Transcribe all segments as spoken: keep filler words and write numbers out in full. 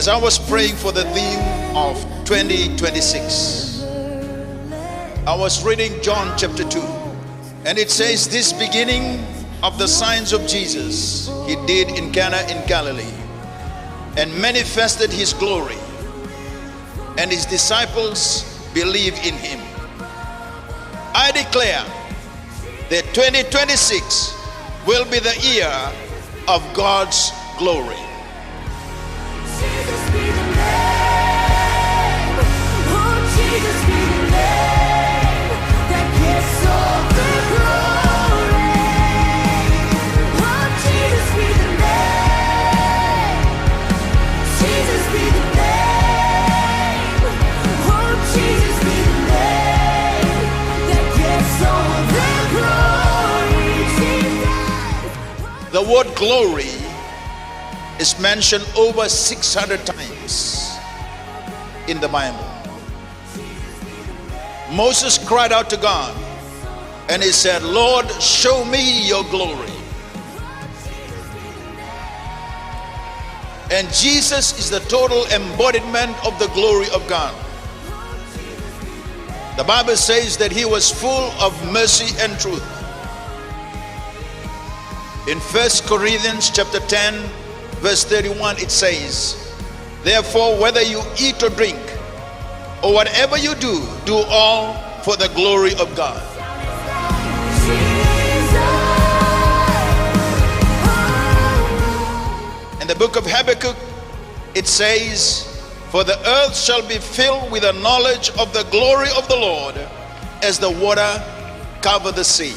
As I was praying for the theme of twenty twenty-six, I was reading John chapter two, and it says, "This beginning of the signs of Jesus he did in Cana in Galilee, and manifested his glory, and his disciples believed in him." I declare that twenty twenty-six will be the year of God's glory. Jesus be the name. Oh, Jesus be the name that gets all the glory. Oh, Jesus be the name. Jesus be the name. Oh, Jesus be the name that gets all the glory. Jesus. The word glory is mentioned over six hundred times in the Bible. Moses cried out to God and he said, "Lord, show me your glory." And Jesus is the total embodiment of the glory of God. The Bible says that he was full of mercy and truth. In First Corinthians chapter ten, verse thirty-one, it says, "Therefore, whether you eat or drink, or whatever you do, do all for the glory of God." In the book of Habakkuk, it says, "For the earth shall be filled with the knowledge of the glory of the Lord, as the water cover the sea."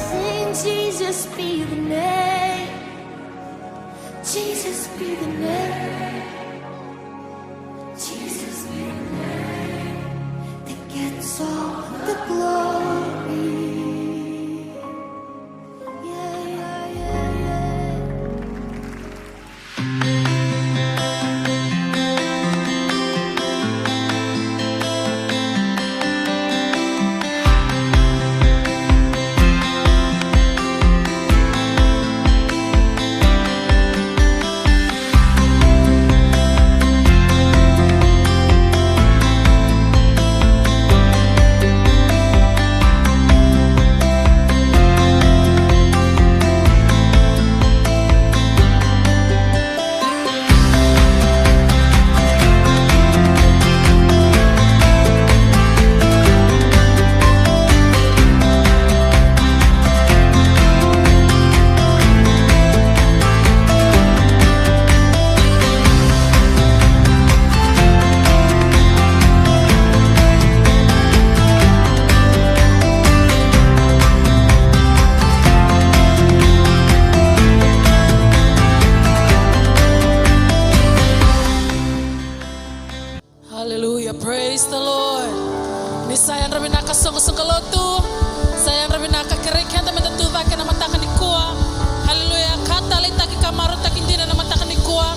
Sing, Jesus be the name. Jesus be the name. Jesus be the name that gets all the glory. Yeah, yeah, yeah, yeah. Hallelujah, praise the Lord. Ni sa yadra vinaka soqosoqo lotu, sa yadra vinaka, kerei keda meda tu cake na mataka nikua. Hallelujah, ka taleitaki, ka marautaki dina na mataka nikua.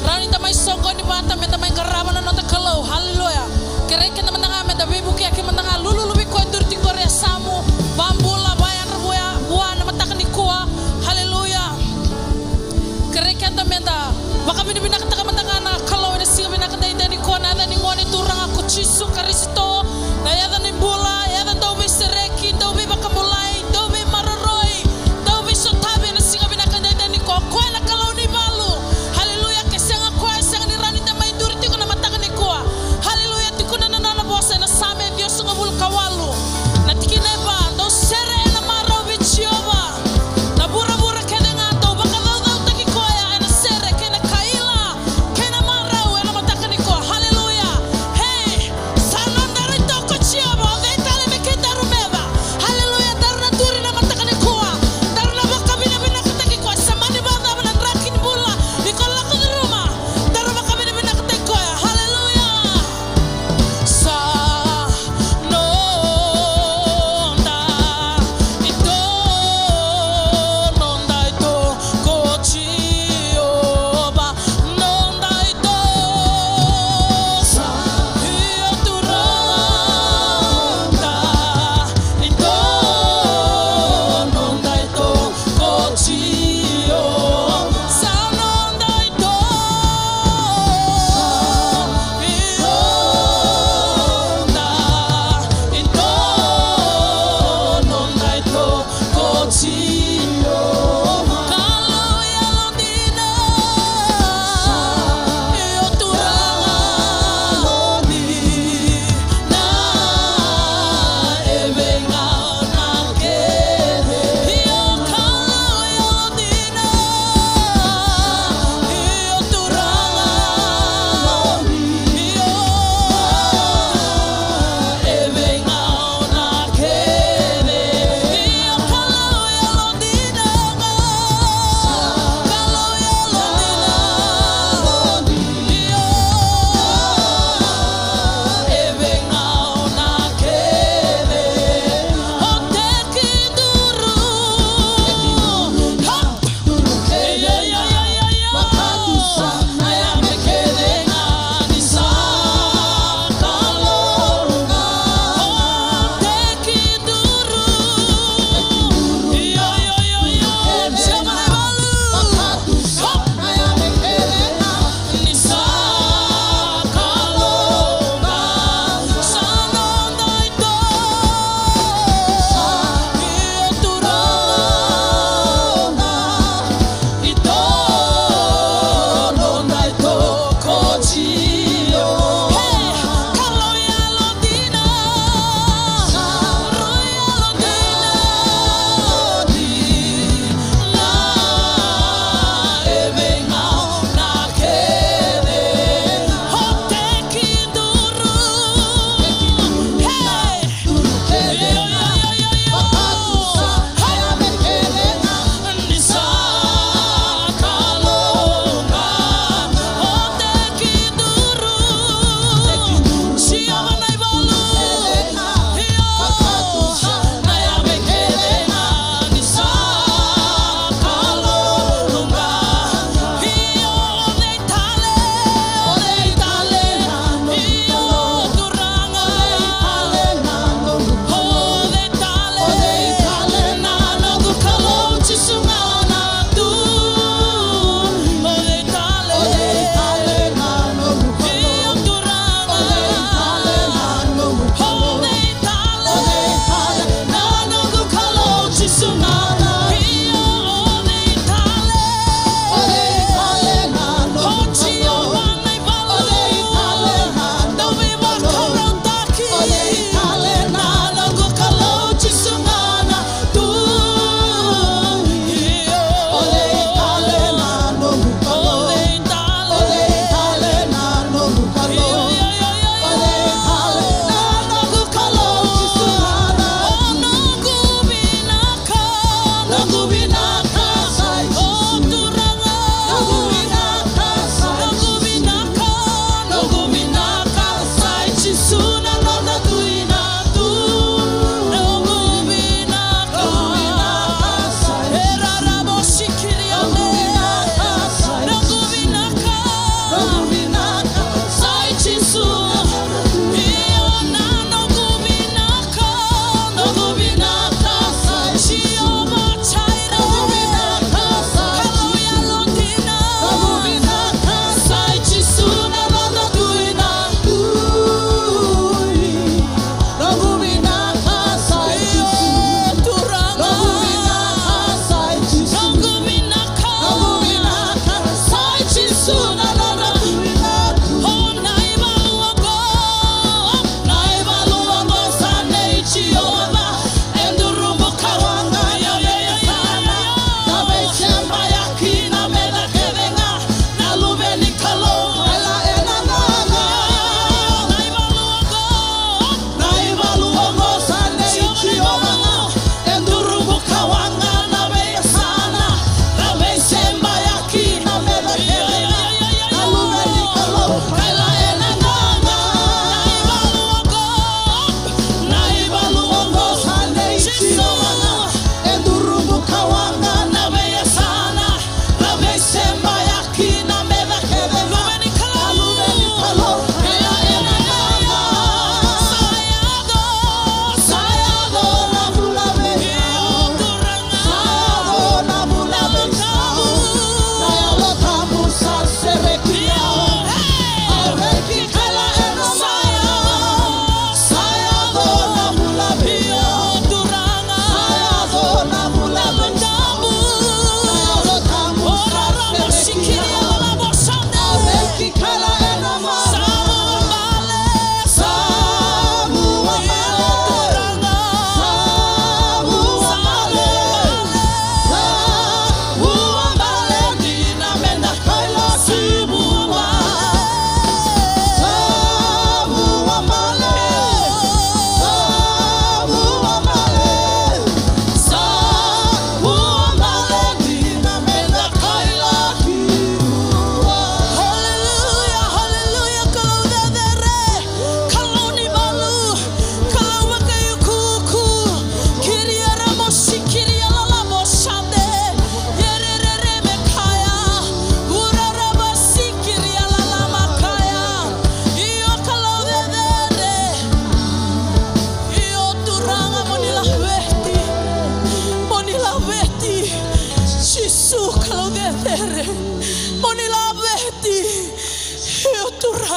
Rawa ni da mai soqoni vata, meda mai qarava na noda Kalou. Hallelujah. Kerei keda mada ga meda veivukiyaki mada ga, lululu vei koya e duri tiko qori e yasamu. Vabula, vayadra vua, vua na mataka nikua. Hallelujah. Kerei keda meda vakavinavinakataka mada ga na Kalou ena siga vinaka daidai nikua, na yaca ni Gone Turaga ko Jisu Karisito, na yaca ni bula, yaca dau veisereki, dau veivakabulai, dau veimaroroi, dau veisotavi ena siga vinaka daidai nikua. O koya na Kalou ni valu. Haleluya. Ke sega o koya, e sega ni rawa ni da mai duri tiko na mataka nikua. Haleluya. Tukuna na nona vosa ena Same ciwasagavulu ka walu, na tikina e va: Dou sere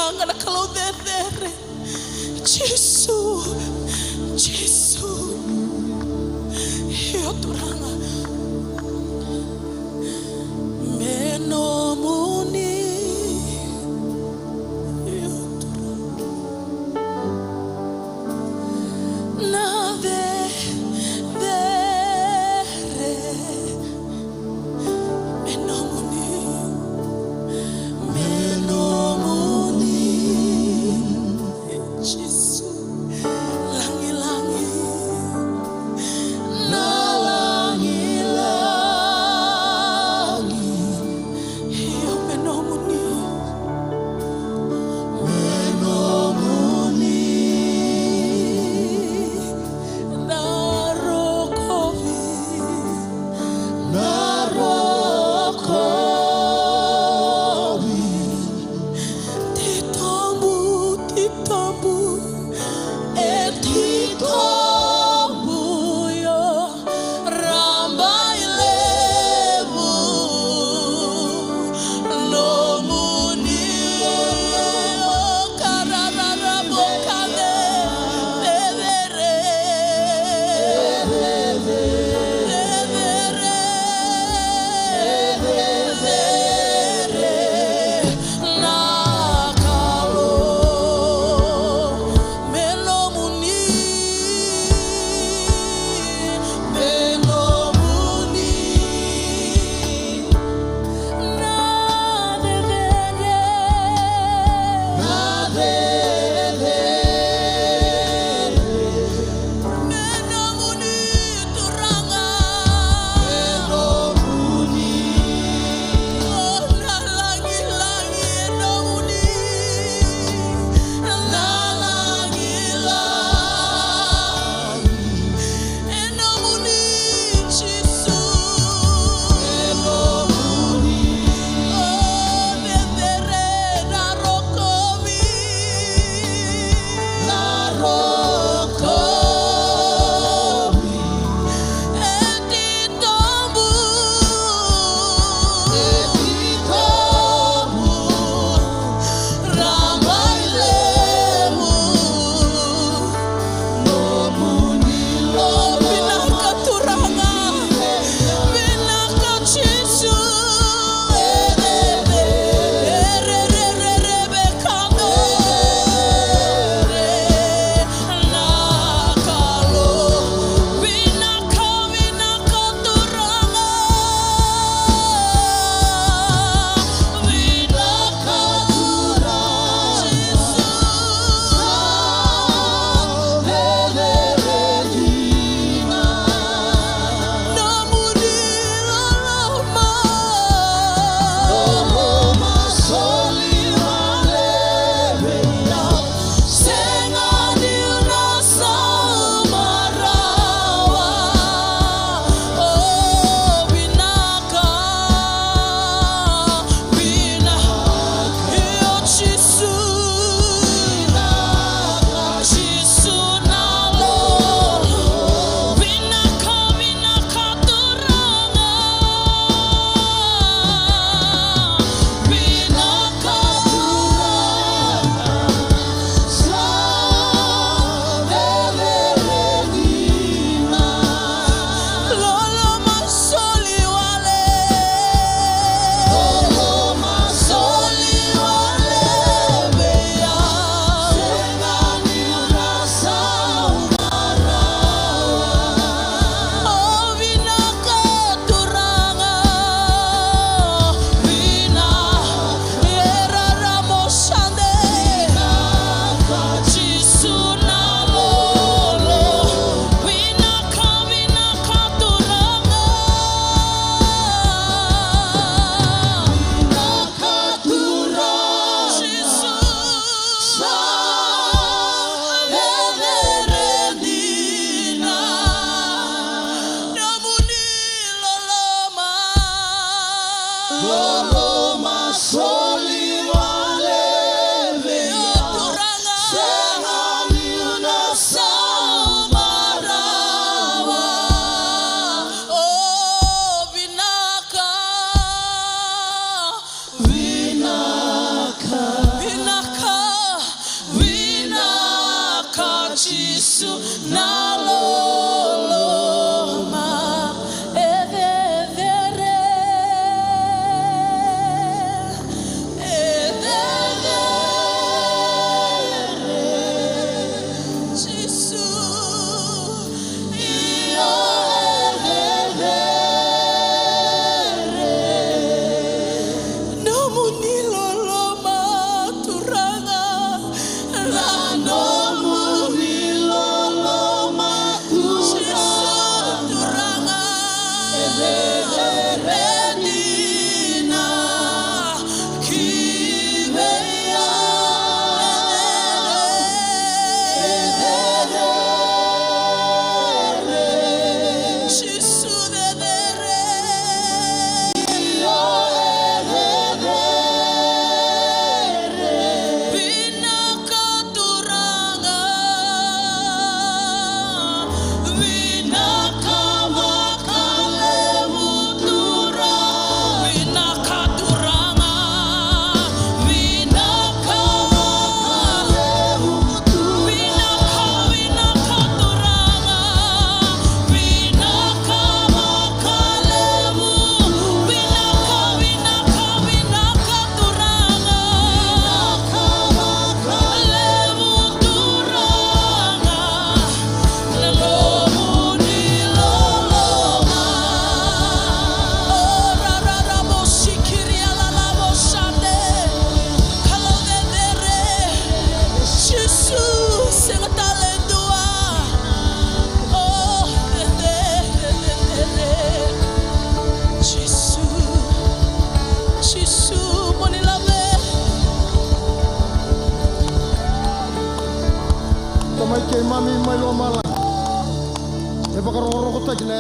Turaga na Kalou cecere. Jisu, Jisu. Io Turaga. Me nomuni. Io Turaga. Na cecere. Me nomuni, me nomuni, Jisu, lagilagi, na lagi,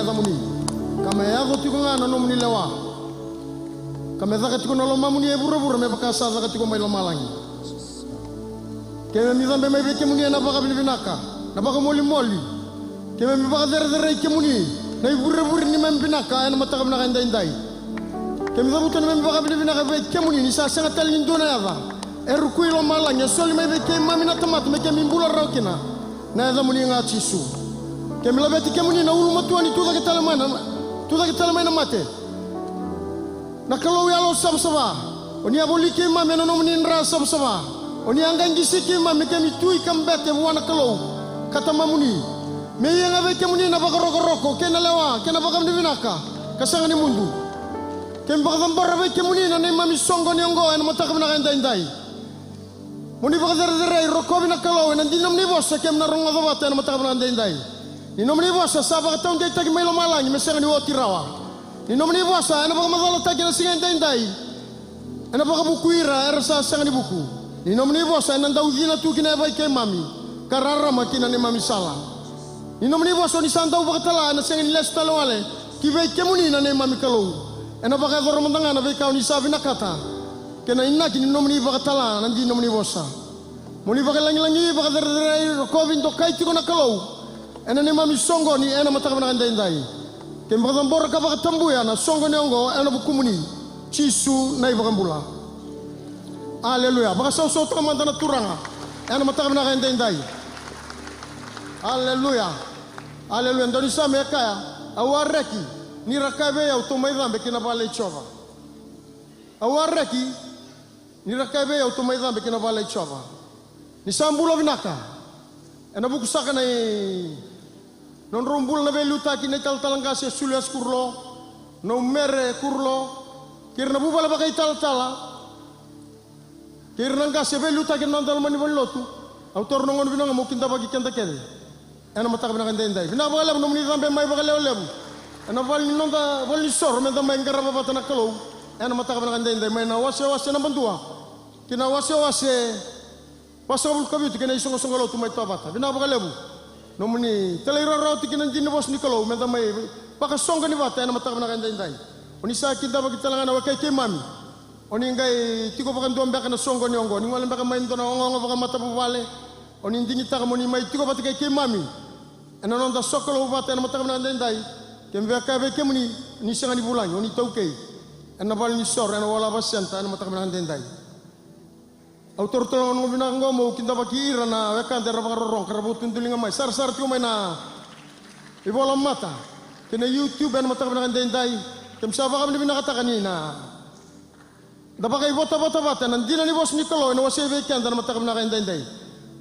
yacamuni, ka me yaco tiko ga na nomuni lewa, ka me caka tiko na lomamuni e vuravura me vaka sa caka tiko mai lomalagi. Keimami cabe mai vei kemuni ena vakavinavinaka, na vakamolimoli. Keimami vakacerecerei kemuni na ivurevure ni neimami vinaka ena mataka vinaka edaidai. Keimami cavuta na neimami vakavinavinaka vei kemuni ni sa sega tale ni dua na yaca e rukui lomalagi e soli mai vei keimami na tamata me keimami bula rawa kina. Na yacamuni ga Jisu. Keimami laveti kemuni na ulumatua ni tucake tale mai na, tucake tale mai na mate. Na Kalou yalo savasava, o ni a voli keimami ena nomuni dra savasava. O ni a qai qisi keimami me keimami tui ka bete vua na Kalou ka tamamuni. Me ia ga vei kemuni na vakarokoroko kei na lewa kei na vakavinavinaka ka sega ni mudu. Keimami vakacabora vei kemuni na neimami soqoni oqo ena mataka vinaka edaidai. Mo ni vakacerecerei, rokovi na Kalou, ena dina nomuni vosa keimami na rogoca vata ena mataka vinaka edaidai. Ni nomuni vosa sa vakataudeitaki mai lomalagi me sega ni oti rawa. Ni nomuni vosa ena vakamacalataki ena siga edaidai, ena vakavuku ira era sa sega ni vuku. Ni nomuni vosa ena dau cina tu ki na yavai keimami ka rarama ki na neimami sala. Ni nomuni vosa o ni sa dau vakatala, ena sega ni lesu tale wale ki vei kemuni na neimami Kalou. Ena vakayacora mada ga na veika o ni sa vinakata kei na inaki ni nomuni vakatala na dina nomuni vosa. Mo ni vakalagilagi, vakacerecerei, rokovi, dokai tiko na Kalou ena neimami soqoni ena mataka vinaka edaidai. Keimami vakacabora ka vakatabuya na soqoni oqo ena vukumuni, Jisu na iVakabula. Aleluya. Vakasausautaka mada na Turaga ena mataka vinaka edaidai. Aleluya. Aleluya. Dou ni sa me kaya, au a reki ni ra kaya vei au, tou mai cabe ki na vale i Jiova. Au a reki ni ra kaya vei au, tou mai cabe ki na vale i Jiova. Ni sa bula vinaka. Ena vuku saka na i nodrau bula na veiliutaki na italatala qase Julius Kurlo, na Umere Kurlo, kei ira na vuvale vakaitalatala, kei ira na qase veiliutaki ena noda loma ni valenilotu. Au taura na gauna vinaka meu kidavaki keda kece ena mataka vinaka edaidai. Vinaka vakalevu nomuni cabe mai vakalevulevu ena vale ni noda valenisoro meda mai qarava vata na Kalou ena mataka vinaka edaidai, mai na wasewase naba dua ki na wasewase vasagavulu ka vitu kei na isoqosoqo lotu mai Tovata. Vinaka vakalevu nomuni talairawarawa tiko kina dina ni vosa ni Kalou meda mai vakasoqoni vata ena mataka vinaka edaidai. O ni sa kidavaki tale ga na wekai keimami. O ni qai tiko vakadua beka na soqoni oqo, ni gole beka mai dua na ogaoga vakamatavuvale. O ni digitaka mo ni mai tiko vata kei keimami ena noda sokalou vata ena mataka vinaka edaidai. Keimami via kaya vei kemuni, ni sega ni vulagi, o ni taukei ena valenisoro ena Walava Center ena mataka vinaka edaidai. Au taura tale na gauna vinaka oqo meu kidavaki ira na wekada era vakarorogo ka ra vakatudaliga mai, sarasara tiko mai na ivola mata kei na YouTube ena mataka vinaka edaidai. Keimami sa vakavinavinakataka ni na da vakaivotavota vata ena dina ni vosa ni Kalou ena wasei vei keda ena mataka vinaka edaidai.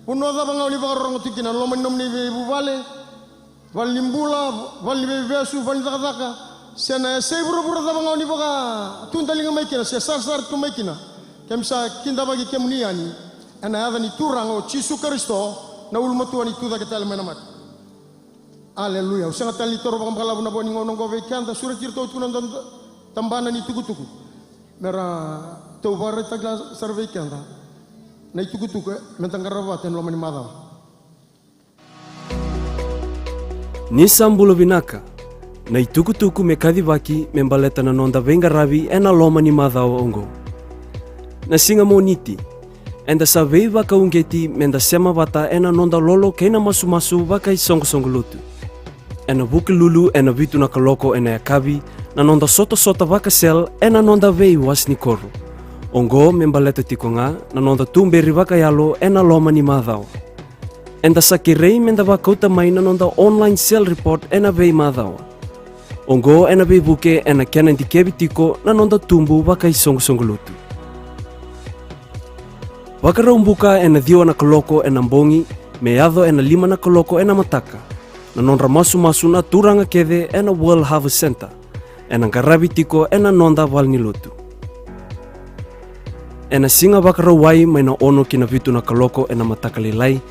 Vanua cava ga o ni vakarorogo tiko kina, na loma ni nomuni veivuvale, valenibula, vale ni veivesu, vale ni cakacaka, se na yasai vuravura cava ga o ni vakatudaliga mai kina se sarasara tiko mai kina, keimami sa kidavaki kemuni yani ena yaca ni Turaga o Jisu Karisito, na ulumatua ni tucake tale mai na mate. Aleluya. Au sega tale ni taura vakabalavu na vo ni gauna oqo vei keda, sureti iratou tiko na noda tabana ni tukutuku me ra tou vakaraitaka sara vei keda na itukutuku meda qarava vata ena loma ni macawa. Ni sa bula vinaka. Na itukutuku me kacivaki me baleta na noda veiqaravi ena loma ni macawa oqo. Na siga Moniti, eda sa veivakauqeti meda sema vata ena noda lolo kei na masumasu vakaisoqosoqo lotu ena Vukelulu ena vitu na kaloko ena yakavi, na noda sotasota vaka-cell ena noda veiwase ni koro. Oqo me baleta tiko ga na noda tuberi vakayalo ena loma ni macawa. Eda sa kerei meda vakauta mai na noda online cell report ena veimacawa. Oqo ena veivuke ena kena dikevi tiko na noda tubu vakaisoqosoqo lotu. Vakaraubuka ena ciwa na kaloko ena bogi me yaco ena lima na kaloko ena mataka, na nodra masumasu na turaga kece ena World Harvest Centre, ena qaravi tiko ena noda valenilotu. Ena siga Vakarauwai mai na ono ki na vitu na kaloko ena mataka lailai,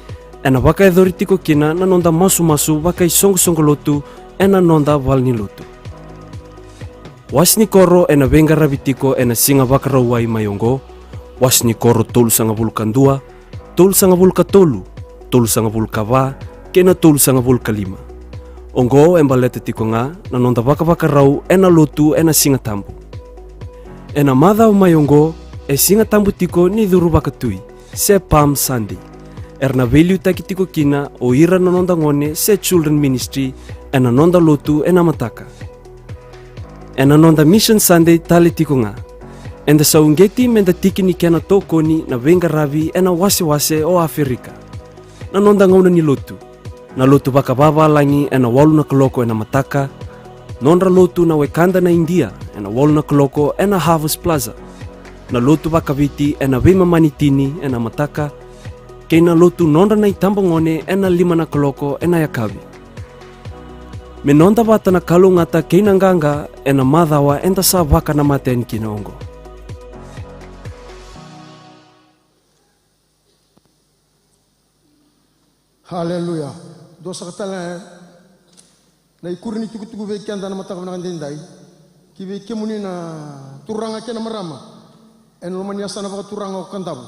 ena vakayacori tiko kina na noda masumasu vakaisoqosoqo lotu ena noda valenilotu. Wase ni koro ena veiqaravi tiko ena siga Vakarauwai mai oqo, wase ni koro tolusagavulu ka dua, tolusagavulu ka tolu, tolusagavulu ka va, kei na tolusagavulu ka lima. Oqo e baleta tiko ga na noda vakavakarau ena lotu ena Siga Tabu. Ena macawa mai oqo, e Siga Tabu tiko ni Curu Vakatui, se Palm Sunday. Era na veiliutaki tiko kina o ira na noda gone se Children Ministry ena noda lotu ena mataka. Ena noda Mission Sunday tale tiko ga, eda sa uqeti meda tiki ni kena tokoni na veiqaravi ena wasewase o Aferika. Na noda gauna ni lotu, na lotu vakavavalagi ena walu na kaloko ena mataka, nodra lotu na wekada na Idia ena walu na kaloko ena Harvest Plaza, na lotu vakaviti ena veimama ni tini ena mataka, kei na lotu nodra na itabagone ena lima na kaloko ena yakavi. Me noda vata na kalougata kei na qaqa ena macawa eda sa vakanamata yani kina oqo. Haleluya. Dua saka tale na ikuri ni tukutuku vei keda na mataka vinaka daidai, ki vei kemuni na turaga kei na marama ena loma ni yasana vakaturaga o Kadavu.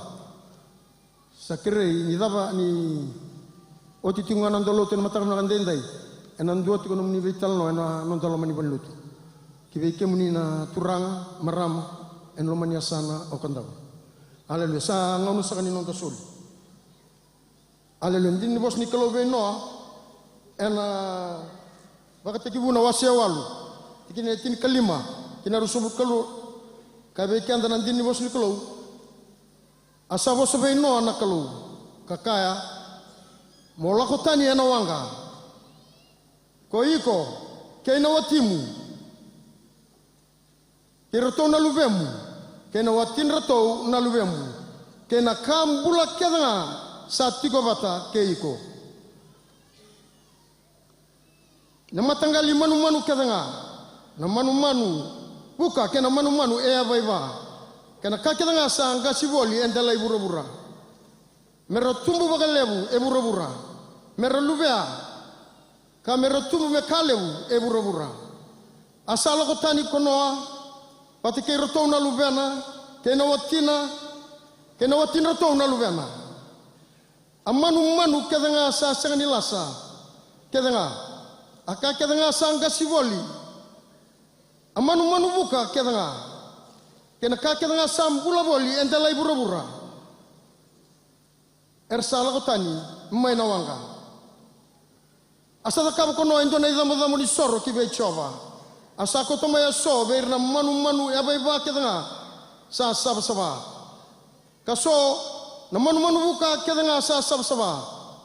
Sa kerei ni cava ni oti tiko ga na noda lotu ena mataka vinaka daidai, ena dua tiko nomuni veitalanoa ena noda loma ni valenilotu. Ki vei kemuni na turaga, marama ena loma ni yasana o Kadavu. Aleluya. Sa gauna saka ni noda soli. Aleluya. Dina ni vosa ni Kalou vei Noa ena Vakatekivu na wase e walu, tikina e tinikalima ki na ruasagavulu ka rua. Ka vei keda na dina ni vosa ni Kalou. A sa vosa vei Noa na Kalou, ka kaya, mo lako tani ena waqa, ko iko, kei na watimu, kei iratou na luvemu, kei na watidratou na luvemu, kei na ka bula kece ga sa tiko vata kei iko. Na mataqali manumanu kece ga, na manumanu vuka kei na manumanu e yavaiva, kei na ka kece ga sa qasi voli e dela i vuravura. Me ra tubu vakalevu e vuravura, me ra luvea, ka me ra tubu me ka levu e vuravura. A sa lako tani ko Noa, vata kei iratou na luvena, kei na watina, kei na watidratou na luvena. A manumanu kece ga sa sega ni lasa kece ga, a ka kece ga sa qasi voli, a manumanu vuka kece ga, kei na ka kece ga sa bula voli e dela i vuravura, era sa lako tani mai na waqa. A sa cakava ko Noa e dua na icabocabo ni soro ki vei Jiova. A sa kauta mai eso vei ira na manumanu yavaiva kece ga sa savasava, ka so na manumanu vuka kece ga sa savasava,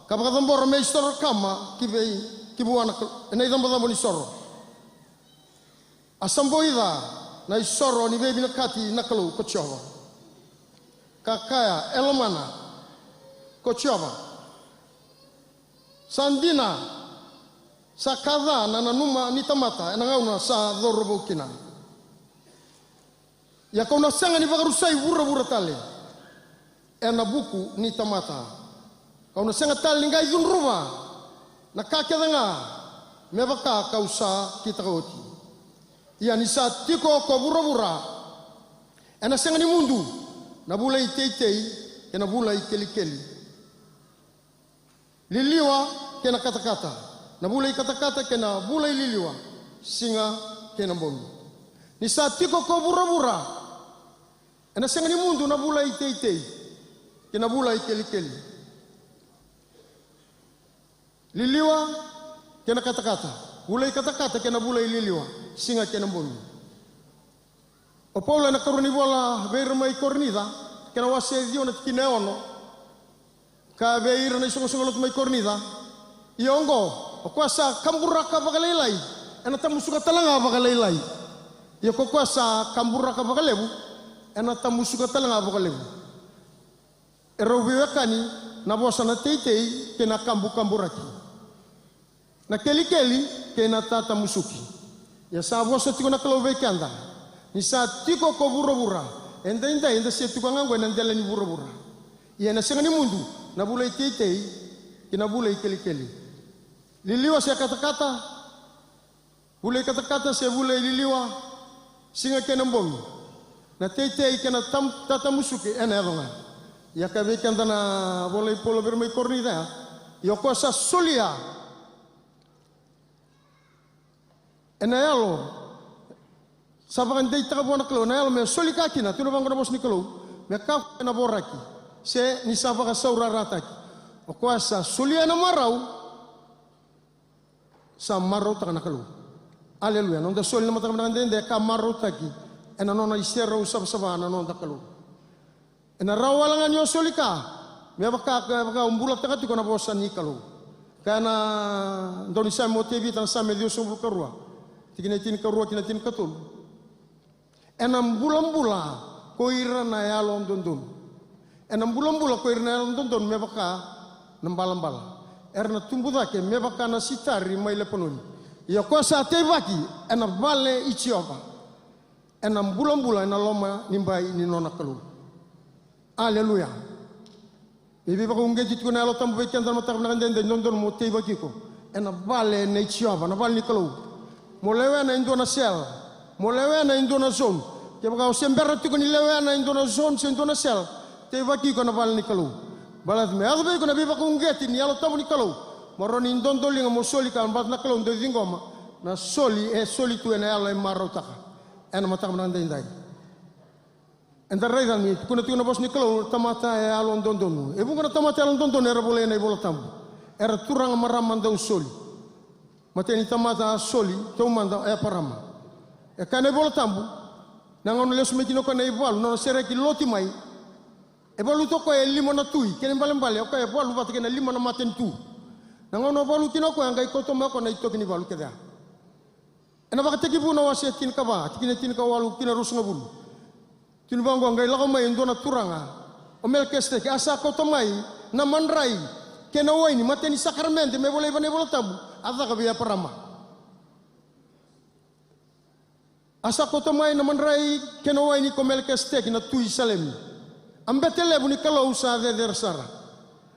ka vakacabora me isoro kama ki vei, ki vua na Kal-, ena icabocabo ni soro. A sa boica na isoro ni veivinakati na Kalou ko Jiova, ka kaya, e lomana ko Jiova. Sa dina, sa ka ca na nanuma ni tamata ena gauna sa cauravou kina. Ia kau na sega ni vakarusai vuravura tale ena vuku ni tamata. Kau na sega tale ni qai cudruva na ka kece ga me vaka kau sa kitaka oti. Ia ni sa tiko ko vuravura, ena sega ni mudu na vula i teitei kei na vula i kelikeli, liliwa kei na katakata, na vula i katakata kei na vula i liliwa, siga kei na bogi. Ni sa tiko ko vuravura, ena sega ni mudu na vula i teitei kei na vula i kelikeli, liliwa kei na katakata, vula i katakata kei na vula i liliwa, siga kei na bogi. O Paula ena karua ni vola vei ira mai Korinica, kena wase e ciwa na tikina e ono, ka vei ira na isoqosoqo lotu mai Korinica, ia oqo, o koya sa kaburaka vakalailai, ena tamusuka tale ga vakalailai. Ia ko koya sa kaburaka vakalevu, ena tamusuka tale ga vakalevu. E rau veiwekani na vosa na teitei kei na kabukaburaki, na kelikeli kei na tatamusuki. Ia sa vosa tiko na Kalou vei keda, ni sa tiko ko vuravura, e daidai eda se tiko ga oqo ena dela ni vuravura. Ia ena sega ni mudu na vula i teitei kei na vula i kelikeli, liliwa se katakata, vula i katakata se vula i liliwa, siga kei na bogi, na teitei kei na tam-, tatamusuki ena yaco ga. Ia ka vei keda na vola i Paula vei ira mai Korinica ya, ia o koya sa solia Ena yalo sa vakadeitaka vua na Kalou, ena yalo me soli ka kina, tukuna vaqo na vosa ni Kalou, me kakua ena voraki, se ni sa vakasaurarataki. O koya sa solia ena marau, sa marautaka na Kalou. Aleluya. Noda soli na mataka vinaka edaidai e ka marautaki ena nona iserau savasava na noda Kalou. Ena rawa wale ga ni o soli ka me vaka, me vaka o bulataka tiko na vosa ni Kalou. Kaya na daunisame o Tevita, na Same ciwasagavulu ka rua, tikina e tinikarua ki na tinikatolu. Ena bulabula ko ira na yalododonu. Ena bulabula ko ira na yalododonu me vaka na balabala. Era na tubu cake me vaka na sitari mai Lepanoni. Ia ko sa teivaki ena vale i Jiova, ena bulabula ena loma ni bai ni nona Kalou. Aleluya. Me veivakauqeti tiko na Yalo Tabu vei keda na mataka vinaka edaidai, dodonu mo teivaki iko ena vale nei Jiova, na vale ni Kalou. Mo lewena e dua na cell, mo lewena e dua na zone. Kevaka o se bera tiko ni lewena e dua na zone se dua na cell, teivaki iko ena vale ni Kalou. Baleta me yaco vei iko na veivakauqeti ni Yalo Tabu ni Kalou, mo rawa ni dodoliga mo soli ka, baleta na Kalou dau ciqoma na soli e soli tu ena yalo e marautaka. Ena mataka vinaka edaidai, eda raica ni tukuna tiko na vosa ni Kalou, tamata e yalododonu. E vuqa na tamata yalododonu era volai ena iVola Tabu. Era turaga, marama dau soli. Matai ni tamata a soli taumada o Eparama. E kaya na iVola Tabu, na gauna lesu mai kina o koya na ivalu, na nona sereki Loti mai, e valuta o koya e lima na tui, kena ibalebale o koya e valu vata kei na lima na matanitu. Na gauna o valu kina o koya, a qai kauta mai o koya na itoki ni valu kece ya. Ena Vakatekivu na wase e tinikava, tikina e tinikawalu ki na ruasagavulu. Tukuna vaqo, a qai lako mai e dua na turaga, o Melekiseteki, a sa kauta mai na madrai kei na waini, matai ni sakaramede me volai vei na iVola Tabu, a caka vei Eparama. A sa kauta mai na madrai kei na waini ko Melekiseteki na tui Salemi. A bete levu ni Kalou sa cecere sara.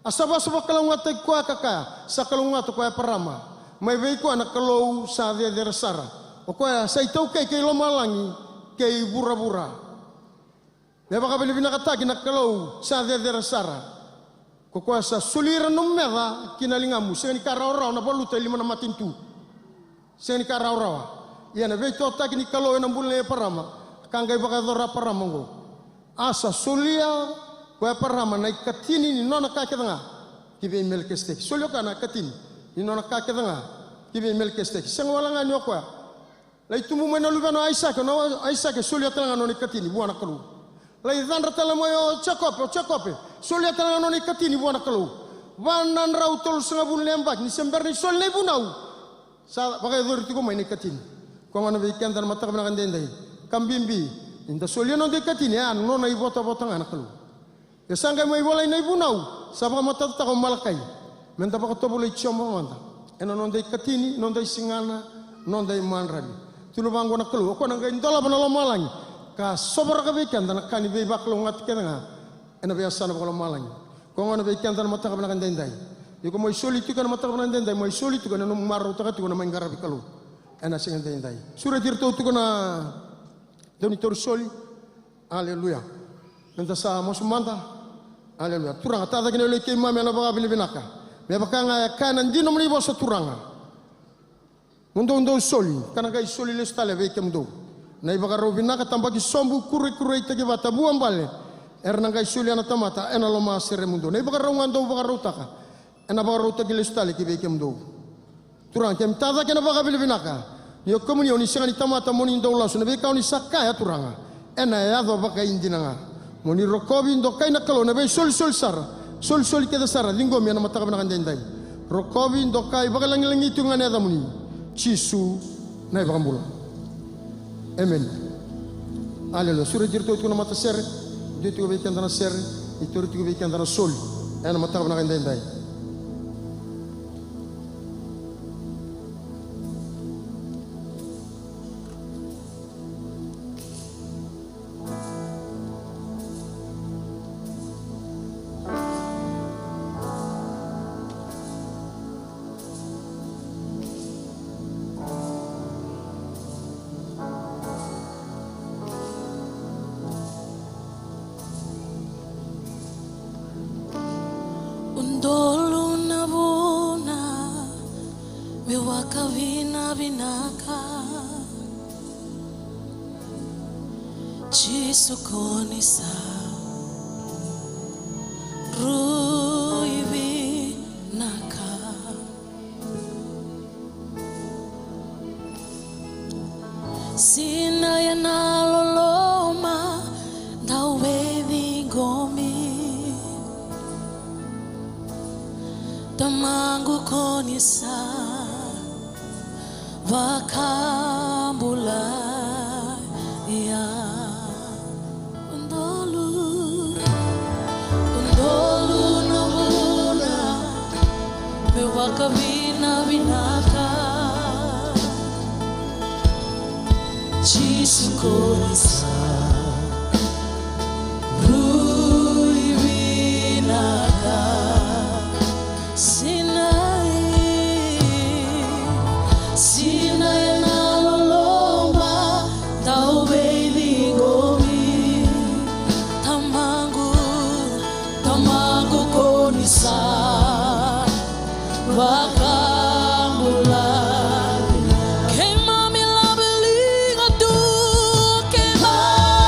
A savasava kalougataki koya ka kaya, sa kalougata ko Eparama mai vei koya na Kalou sa cecere sara, o koya sa itaukei kei lomalagi kei vuravura. Me vakavinavinakataki na Kalou sa cecere sara. Ko koya sa soli ira na nomu meca ki na ligamu, sega ni ka rawarawa na valuta e lima na matanitu. Sega ni ka rawarawa. Ia na veitotaki ni Kalou ena bula nei Eparama, ka qai vakayacora Eparama oqo. A sa solia ko Eparama na ikatini ni nona ka kece ga ki vei Melekiseteki. Solia o koya na ikatini ni nona ka kece ga ki vei Melekiseteki. Sega wale ga ni o koya. Lai tubu mai na luvena o Aisake, na Aisake solia tale ga na nona ikatini vua na Kalou. Lai cadra tale mai o Jekope, o Jekope solia tale ga na nona ikatini vua na Kalou. Va na drau tolusagavulu na yabaki ni se bera ni soli na ivunau, sa vakayacori tiko mai na ikatini. Koya gona vei keda na mataka vinaka edaidai, ka bibi ni da solia na noda ikatini, e a nona ivotavota ga na Kalou. E sa qai mai volai na ivunau, sa vakamatatataka o Malakai, me da vakatovolei Jiova mada ena noda ikatini, noda isigana, noda imadrali. Tukuna vaqo na Kalou, o koya na qai dolava na lomalagi ka sovaraka vei keda na ka ni veivakalougatataki kece ga ena veiyasana vakalomalagi. Koya gona vei keda na mataka vinaka edaidai, ni ko mai soli tiko ena mataka vinaka edaidai, mai soli tiko ena nomu marautaka tiko na mai qaravi Kalou ena siga edaidai. Sureti iratou tiko na dau ni tauri soli. Aleluya. Meda sa masu mada. Aleluya. Turaga, tacake na yalo i keimami ena vakavinavinaka, me vaka ga e kaya na dina nomuni vosa, Turaga. Mo dou dau soli, ka na qai soli lesu tale vei kemudou na ivakarau vinaka, tabaki sobu, kurekurei, taki vata, vuabale era na qai solia na tamata ena loma seremudou. Na ivakarau ga dou vakarautaka ena vakarautaki lesu tale ki vei kemudou. Turaga, keimami tacake ena vakavinavinaka ni o kemuni o ni sega ni tamata mo ni dau lasu. Na veika o ni sa kaya, Turaga, ena yaco vakaidina ga. Mo ni rokovi, dokai na Kalou, na veisolisoli sara, solisoli kece sara ciqomi ena mataka vinaka edaidai. Rokovi, dokai, vakalagilagi tiko ga na yacamuni, Jisu na iVakabula. Emeni. Aleluya. Sureti iratou tiko na matasere, dua tiko vei keda na sere, ni tauri tiko vei keda na soli ena mataka vinaka edaidai. Udolu na vuna meu vakavinavinaka. Jisu, ko ni sa rui vinaka. Sinai ena loloma dau veiciqomi. Tamaqu, ko ni sa vakabulai au. Udolu, udolu na vuna meu vakavinavinaka. Jisu, ko ni sa rui vinaka. Sinai, Sinai ena loloma dau veiciqomi. Tamaqu, Tamaqu, ko ni sa vakabulai. Keimami laveliga tu, keimami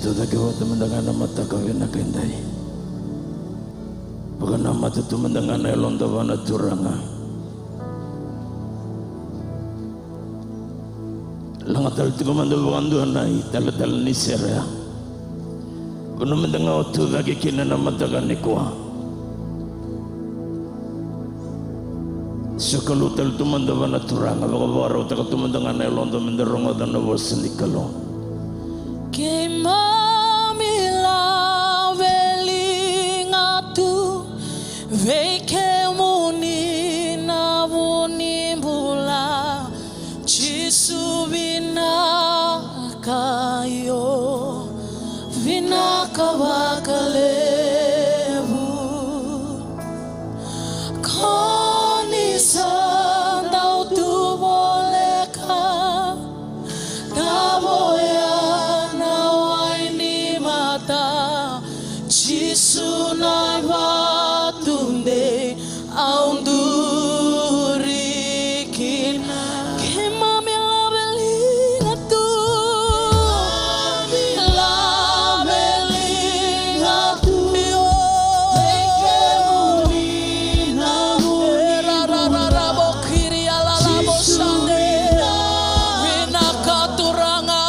Tucake vata mada ga na mataka vinaka edai. Vakanamata tu mada ga na yaloda vua na Turaga. Laga tale tiko mada vakadua na italetale ni sere ya. Vanua mada ga o tucake kina na mataka nikua. Sokalou tale tu mada vua na Turaga, vakavakarautaka tu mada ga na yaloda meda rogoca na vosa ni Kalou. Keimami laveliga tu vei kemuni na vu ni bula. Jisu vinaka io, vinaka vakalevu. Ko ni sa dau tu voleka, tavoya na wai ni mata. Jisu na vatu dei au duri kina. Keimami laveliga tu. Laveliga tu. Io. Kemuni na vuni. Era rararabo kiri alalabo sande. Vinaka Turaga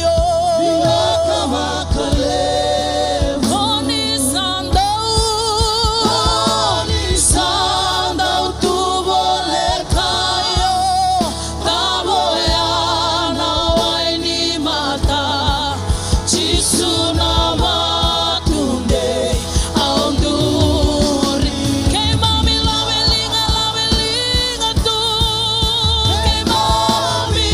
io. Vinaka vakalevu. Ko ni sa dau, ko ni sa dau tu voleka io, tavoya na wai ni mata. Jisu na vatu dei au duri. Keimami laveliga, laveliga tu. Keimami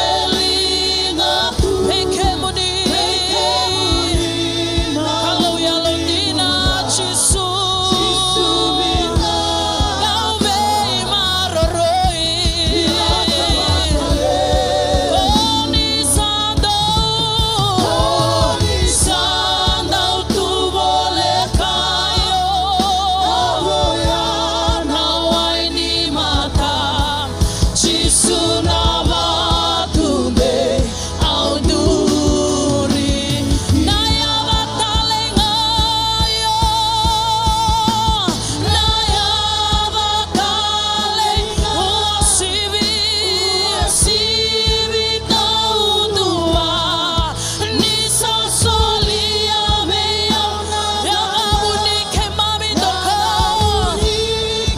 laveliga tu. Vei kemuni. Vei kemuni na Kalou yalodina, Jisu. Jisu vinaka. Dau veimaroroi. Vinaka vakalevu. Ko ni sa dau, ko ni sa dau tu voleka io, tavoya na wai ni mata. Jisu na vatu dei au duri. Na yaca tale ga io, na yaca tale ga. Uasivi, uasivi taudua. Ni sa solia vei au na yavu ni keimami doka. Ni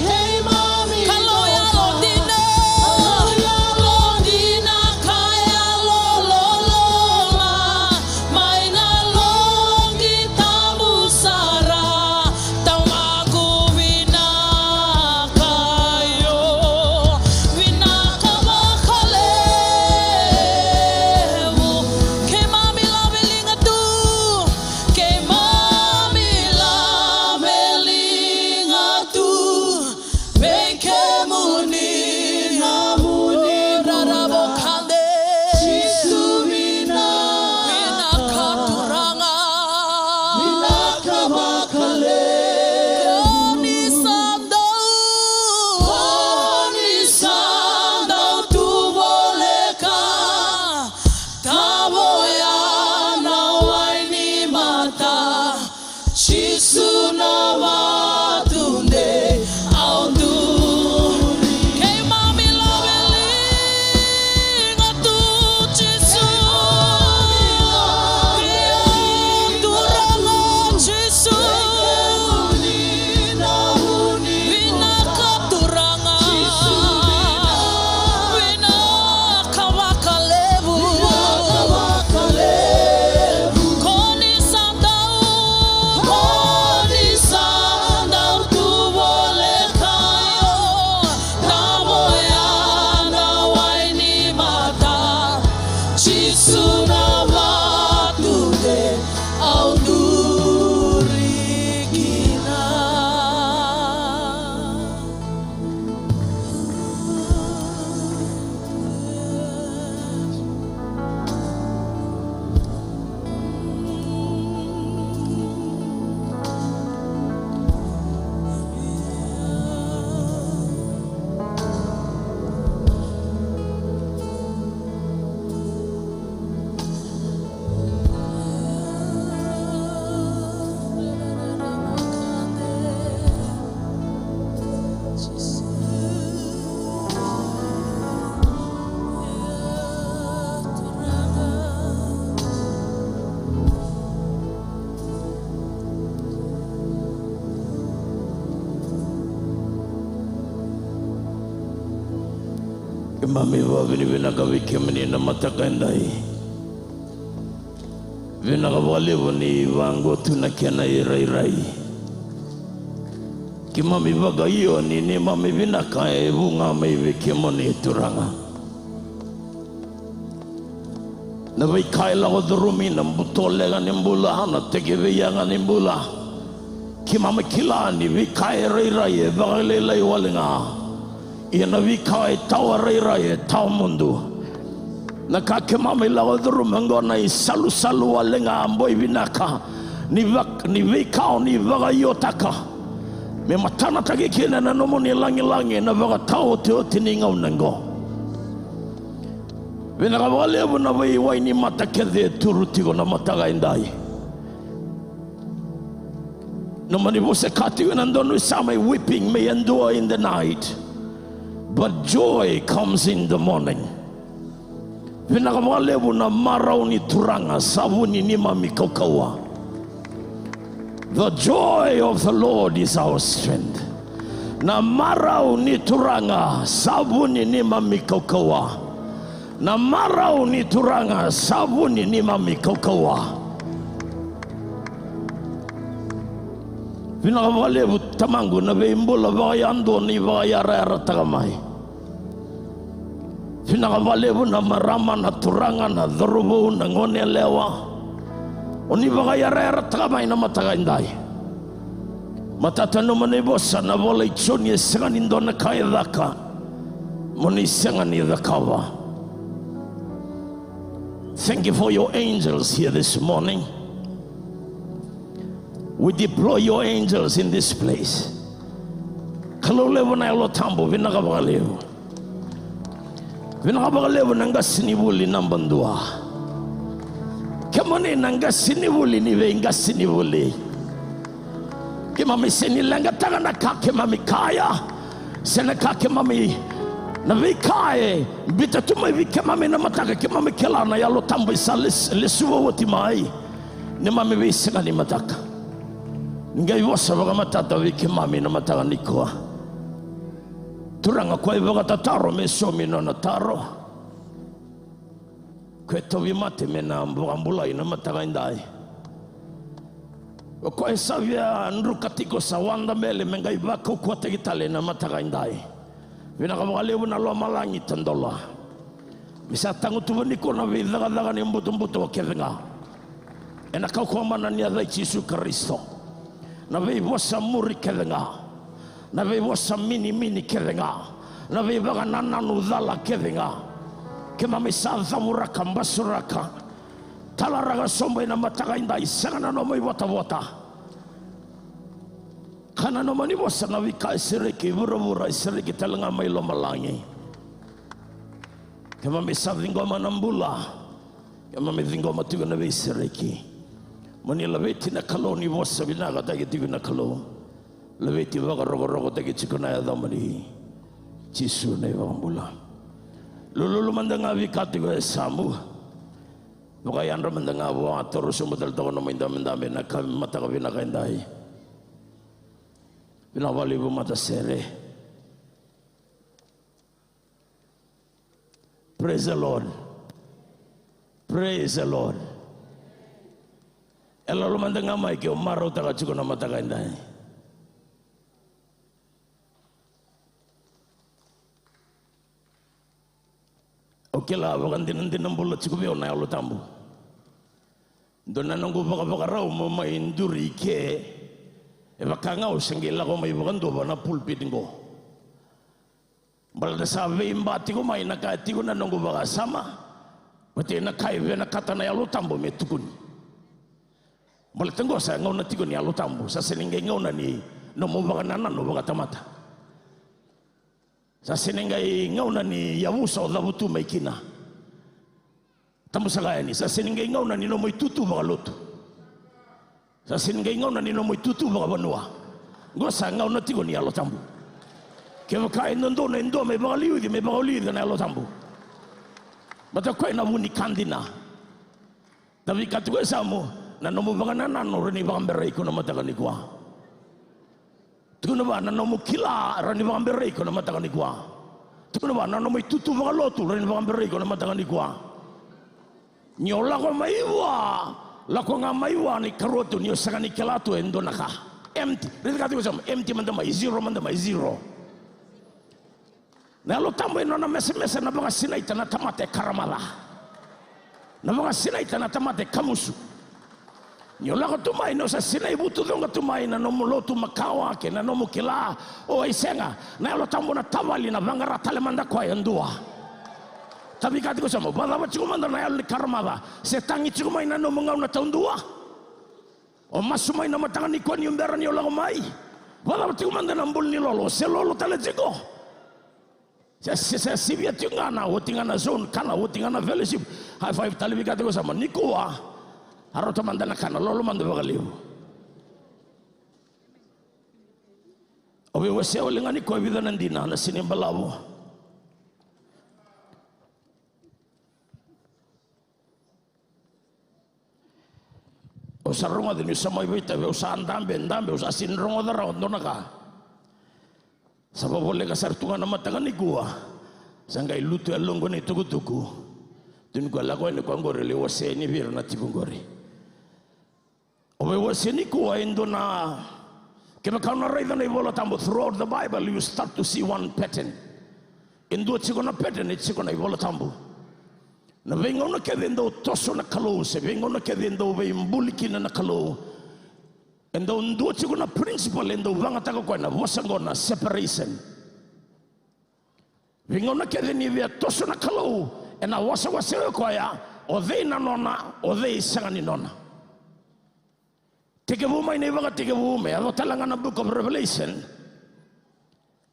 keimami Kalou doka. Yalodina. Kalou yalodina ka yalololoma. Mai na loqi tabu sara. Tamaqu vinaka io, vinaka vakalevu. Keimami laveliga tu, keimami laveliga tu. Vei kemuni na vuni rarabo kade. Jisu vinaka. Vinaka Turaga. Vinaka vakalevu. Ko ni sa dau, ko ni sa dau tu voleka. Tavoya na wai ni mata. Jisu na vatu dei au duri. Keimami laveliga tu Jisu. Io Turaga Jisu. Vinaka Turaga. Vinaka vakalevu. Ko ni sa dau, ko ni sa dau tu voleka io. Tavoya na wai ni mata. Jisu na vatu dei au duri kina. Keimami vakavinavinaka vei kemuni na mataka edai. Vinaka vakalevu ni vaqo tu na kena irairai. Keimami vakaio ni neimami vinaka e vu ga mai vei kemuni, Turaga. Na veika e lako curumi, na butoleka ni bula, na tekiveiyaga ni bula, keimami kila ni veika e rairai e vakalailai wale ga. Ia na veika e tawa rairai e tawa mudu. Na ka keimami lako curuma oqo na isalusalu wale ga, boi vinaka, ni vak-, ni veika o ni vakaiotaka me matanataki kina na nomuni lagilagi ena vakataotioti ni gauna oqo. Vinaka vakalevu na veiwai ni mata kece e turu tiko na mataka edai. Nomuni vosa e kaya tiko ena dua na isama, weeping may endure in the night, but joy comes in the morning. Vinaka vakalevu na marau ni Turaga sa vu ni neimami kaukauwa. The joy of the Lord is our strength. Na marau ni Turaga sa vu ni neimami kaukauwa. Na marau ni Turaga sa vu ni neimami kaukauwa. Vinaka vakalevu Tamaqu na veibula vakayadua ni vakayarayarataka mai. Vinaka vakalevu na marama, na turaga, na cauravou, na goneyalewa, o ni vakayarayarataka mai na mataka edai. Matata nomuni vosa, na vola i Joni, e sega ni dua na ka e caka mo ni sega ni cakava. Thank you for your angels here this morning. We deploy your angels in this place. Kalou levu na Yalo Tabu, vinaka vakalevu. Vinaka vakalevu na qasenivuli naba dua. Kemuni na qasenivuli ni veiqasenivuli. Keimami sega ni leqataka na ka keimami kaya, se na ka keimami, na veika e biuta tu mai vei keimami na mataka, keimami kila na Yalo Tabu e sa les-, lesuva oti mai neimami veisiga ni mataka. Ni qai vosa vakamatata vei keimami na mataka nikua. Turaga, koya e vakatataro me saumi nona taro. Koya e tauvimate me na vakabulai na mataka edai. O koya e sa via druka tiko, sa wadabele, me qai vakaukauwataki tale na mataka edai. Vinaka vakalevu na lomalagi tadola. Me sa tagutuva nikua na veicakacaka ni butobuto kece ga ena kaukauwa mana ni yaca i Jisu Karisito. Na veivosa muri kece ga, na veivosa minimini kece ga, na veivakanananu cala kece ga, keimami sa cavuraka, basuraka, talaraka sobu ena mataka edai, sega na nomu ivotavota. Ka na nomuni vosa na veika e sereki e vuravura e sereki tale ga mai lomalagi. Keimami sa ciqoma na bula. Keimami ciqoma tiko na veisereki. Mo ni laveti na Kalou, ni vosa vinakataki tiko na Kalou. Laveti vakarokorokotaki tiko na yacamuni, Jisu na iVakabula. Lululu mada ga vei ka tiko e yasamu. Vakayadra mada ga vua, toro sobu tale toka nomu idabedabe na ka mataka vinaka edai. Vinaka vakalevu matasere. Praise the Lord. Praise the Lord. Yalololoma mada ga mai ke o marautaka tiko na mataka edai. Au kila vakadinadina bula tiko vei au na Yalo Tabu. Dua na noqu vakavakarau mo mai duri i ke, e vaka ga au se qai lako mai vakaduva na pulpit qo. Baleta sa veiba tiko mai na ka e tiko na noqu vakasama, vata na ka e vinakata na Yalo Tabu me tukuni. Baleta qo sa gauna tiko ni Yalo Tabu, sa sega ni qai gauna ni nomu vakanananu vakatamata. Sa sega ni qai gauna ni yavusa o cavutu mai kina. Tabu saka yani, sa sega ni qai gauna ni nomu itutu vakalotu. Sa sega ni qai gauna ni nomu itutu vakavanua. Qo sa gauna tiko ni Yalo Tabu. Kevaka e dodonu e dua me vakaliuci, me vakaliuci na Yalo Tabu. Baleta o koya na vu ni ka dina. Na veika tiko e yasamu, na nomu vakanananu rawa ni vakaberai iko na mataka nikua. Tukuna vua na nomu kila rawa ni vakaberai iko na mataka nikua. Tukuna vua na nomu itutu vakalotu, rawa ni vakabirai iko na mataka nikua. Ni o lako mai vua, lako ga mai vua, ni karua tu ni o sega ni kila tu e dua na ka. Empty. Raica ka tiko, sa empty mada mai, zero mada mai, zero. Na Yalo Tabu e nona mesemese na vakasinaita na tamata e karamaca. Na vakasinaita na tamata e kamusu. Ni o lako tu mai, ni o sa sinai vutucoqa tu mai na nomu lotu makawa kei na nomu kila, o, ai sega. Na Yalo Tabu na tavali, na vaqara tale mada koya e dua. Tavi ka tiko, sa mo vakacava tiko mada na yalo ni karamaca, se tagi tiko mai na nomu gauna taudua. O masu mai na mataka nikua ni o bera ni o lako mai. Vakacava tiko mada na buli ni lolo, se lolo tale tiko. Se, se, se sivia tiko ga na oti ga na zone, kana oti ga na fellowship. High five tale vei ka tiko, sa mo nikua. A rauta mada na kana, lolo mada vakalevu. O veiwasei wale ga nikua e vica na dina, na sini balavu. Au sa rogoca niu sa mai vakaitavi, au sa dabe, dabe, au sa sini rogoca rawa dua na ka. Sa vavoleka sara tu ga na mataka nikua. Sa qai lutu e yaloqu na itukutuku. Tukuni koya, lako yani koya qori, lai wasea yani vei ira na tiko qori. O veiwasei nikua e dua na, kevaka o na raica na iVola Tabu, throughout the Bible, you start to see one pattern. E dua tiko na pattern e tiko na iVola Tabu. Na veigauna kece e dau toso na Kalou, se veigauna kece e dau veibuli kina na Kalou, e dau dua tiko na principle e dau vagataka o koya na vosa qo na separation. Veigauna kece ni via toso na Kalou, ena wasewase o koya, o cei na nona, o cei sega ni nona. Tekivu mai na ivakatekivu me yaco tale ga na Book of Revelation,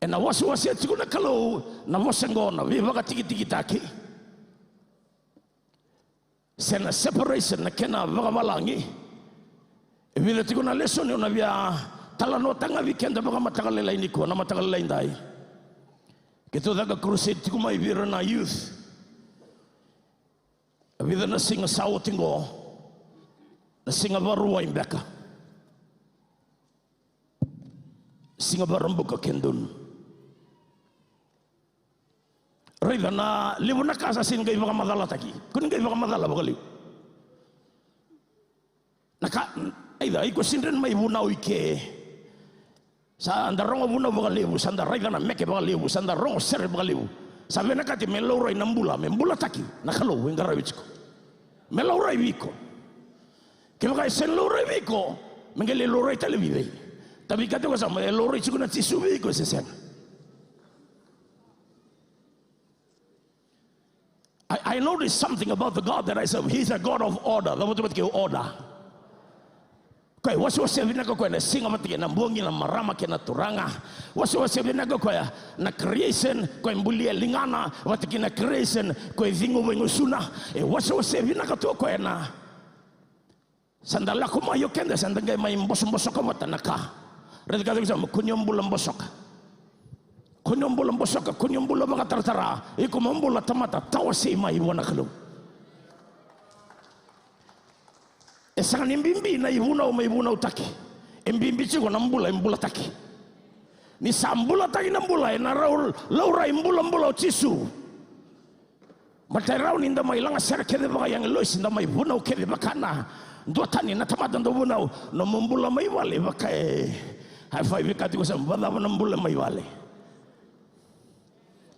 ena wasewase tiko na Kalou, na vosa qo na veivakatikitikitaki. Se na separation na kena vakavalagi. E vica tiko na lesoni au na via talanoataka ga vei keda vakamataka lailai nikua, na mataka lailai dai. Keitou caka crusade tiko mai vei ira na youth. E vica na siga sa oti qo, na siga Vakarauwai beka. Siga Vakaraubuka ke donu. Raica na levu na ka sa sega ni qai vakamacalataki. Ko ni qai vakamacala vakalevu. Na ka, aica, iko sidra ni mai vunau i ke. Sa da rogo vunau vakalevu, sa da raica na meke vakalevu, sa da rogo sere vakalevu. Sa vinakati me laurai na bula, me bulataki na Kalou e qaravi tiko. Me laurai vei iko. Kevaka e sega ni laurai vei iko, me qai lai laurai tale vei cei? Tavi ka tiko, sa me laurai tiko na Jisu vei iko se sega? I, I noticed something about the God that I serve. He's a God of order. Cavuta vata kei au order. Koya e wasewase vinaka o koya na siga vata kei na bogi, na marama kei na turaga. Wasewase vinaka o koya na creation, koya e bulia e ligana, vata kei na creation, koya e ciguva e gusuna. E wasewase vinaka tu o koya na Sa da lako mai o keda, sa da qai mai bosobosoka vata na ka. Raica ka tiko, sa mo kua ni o bula bosoka. Kua ni o bula bosoka, kua ni o bula vakataratara. Iko mo bula tamata tawasei mai vua na Kalou. E sega ni bibi na ivunau me ivunautaki. E bibi tiko na bula e bulataki. Ni sa bulataki na bula, ena rau, laurai bulabula o Jisu. Baleta e rawa ni da mai lagasere kece vakaiagilosi, da mai vunau kece vaka na duatani na tamata dau vunau. Nomu bula mai vale vaka e, high five vei ka tiko, sa vakacava na bula mai vale?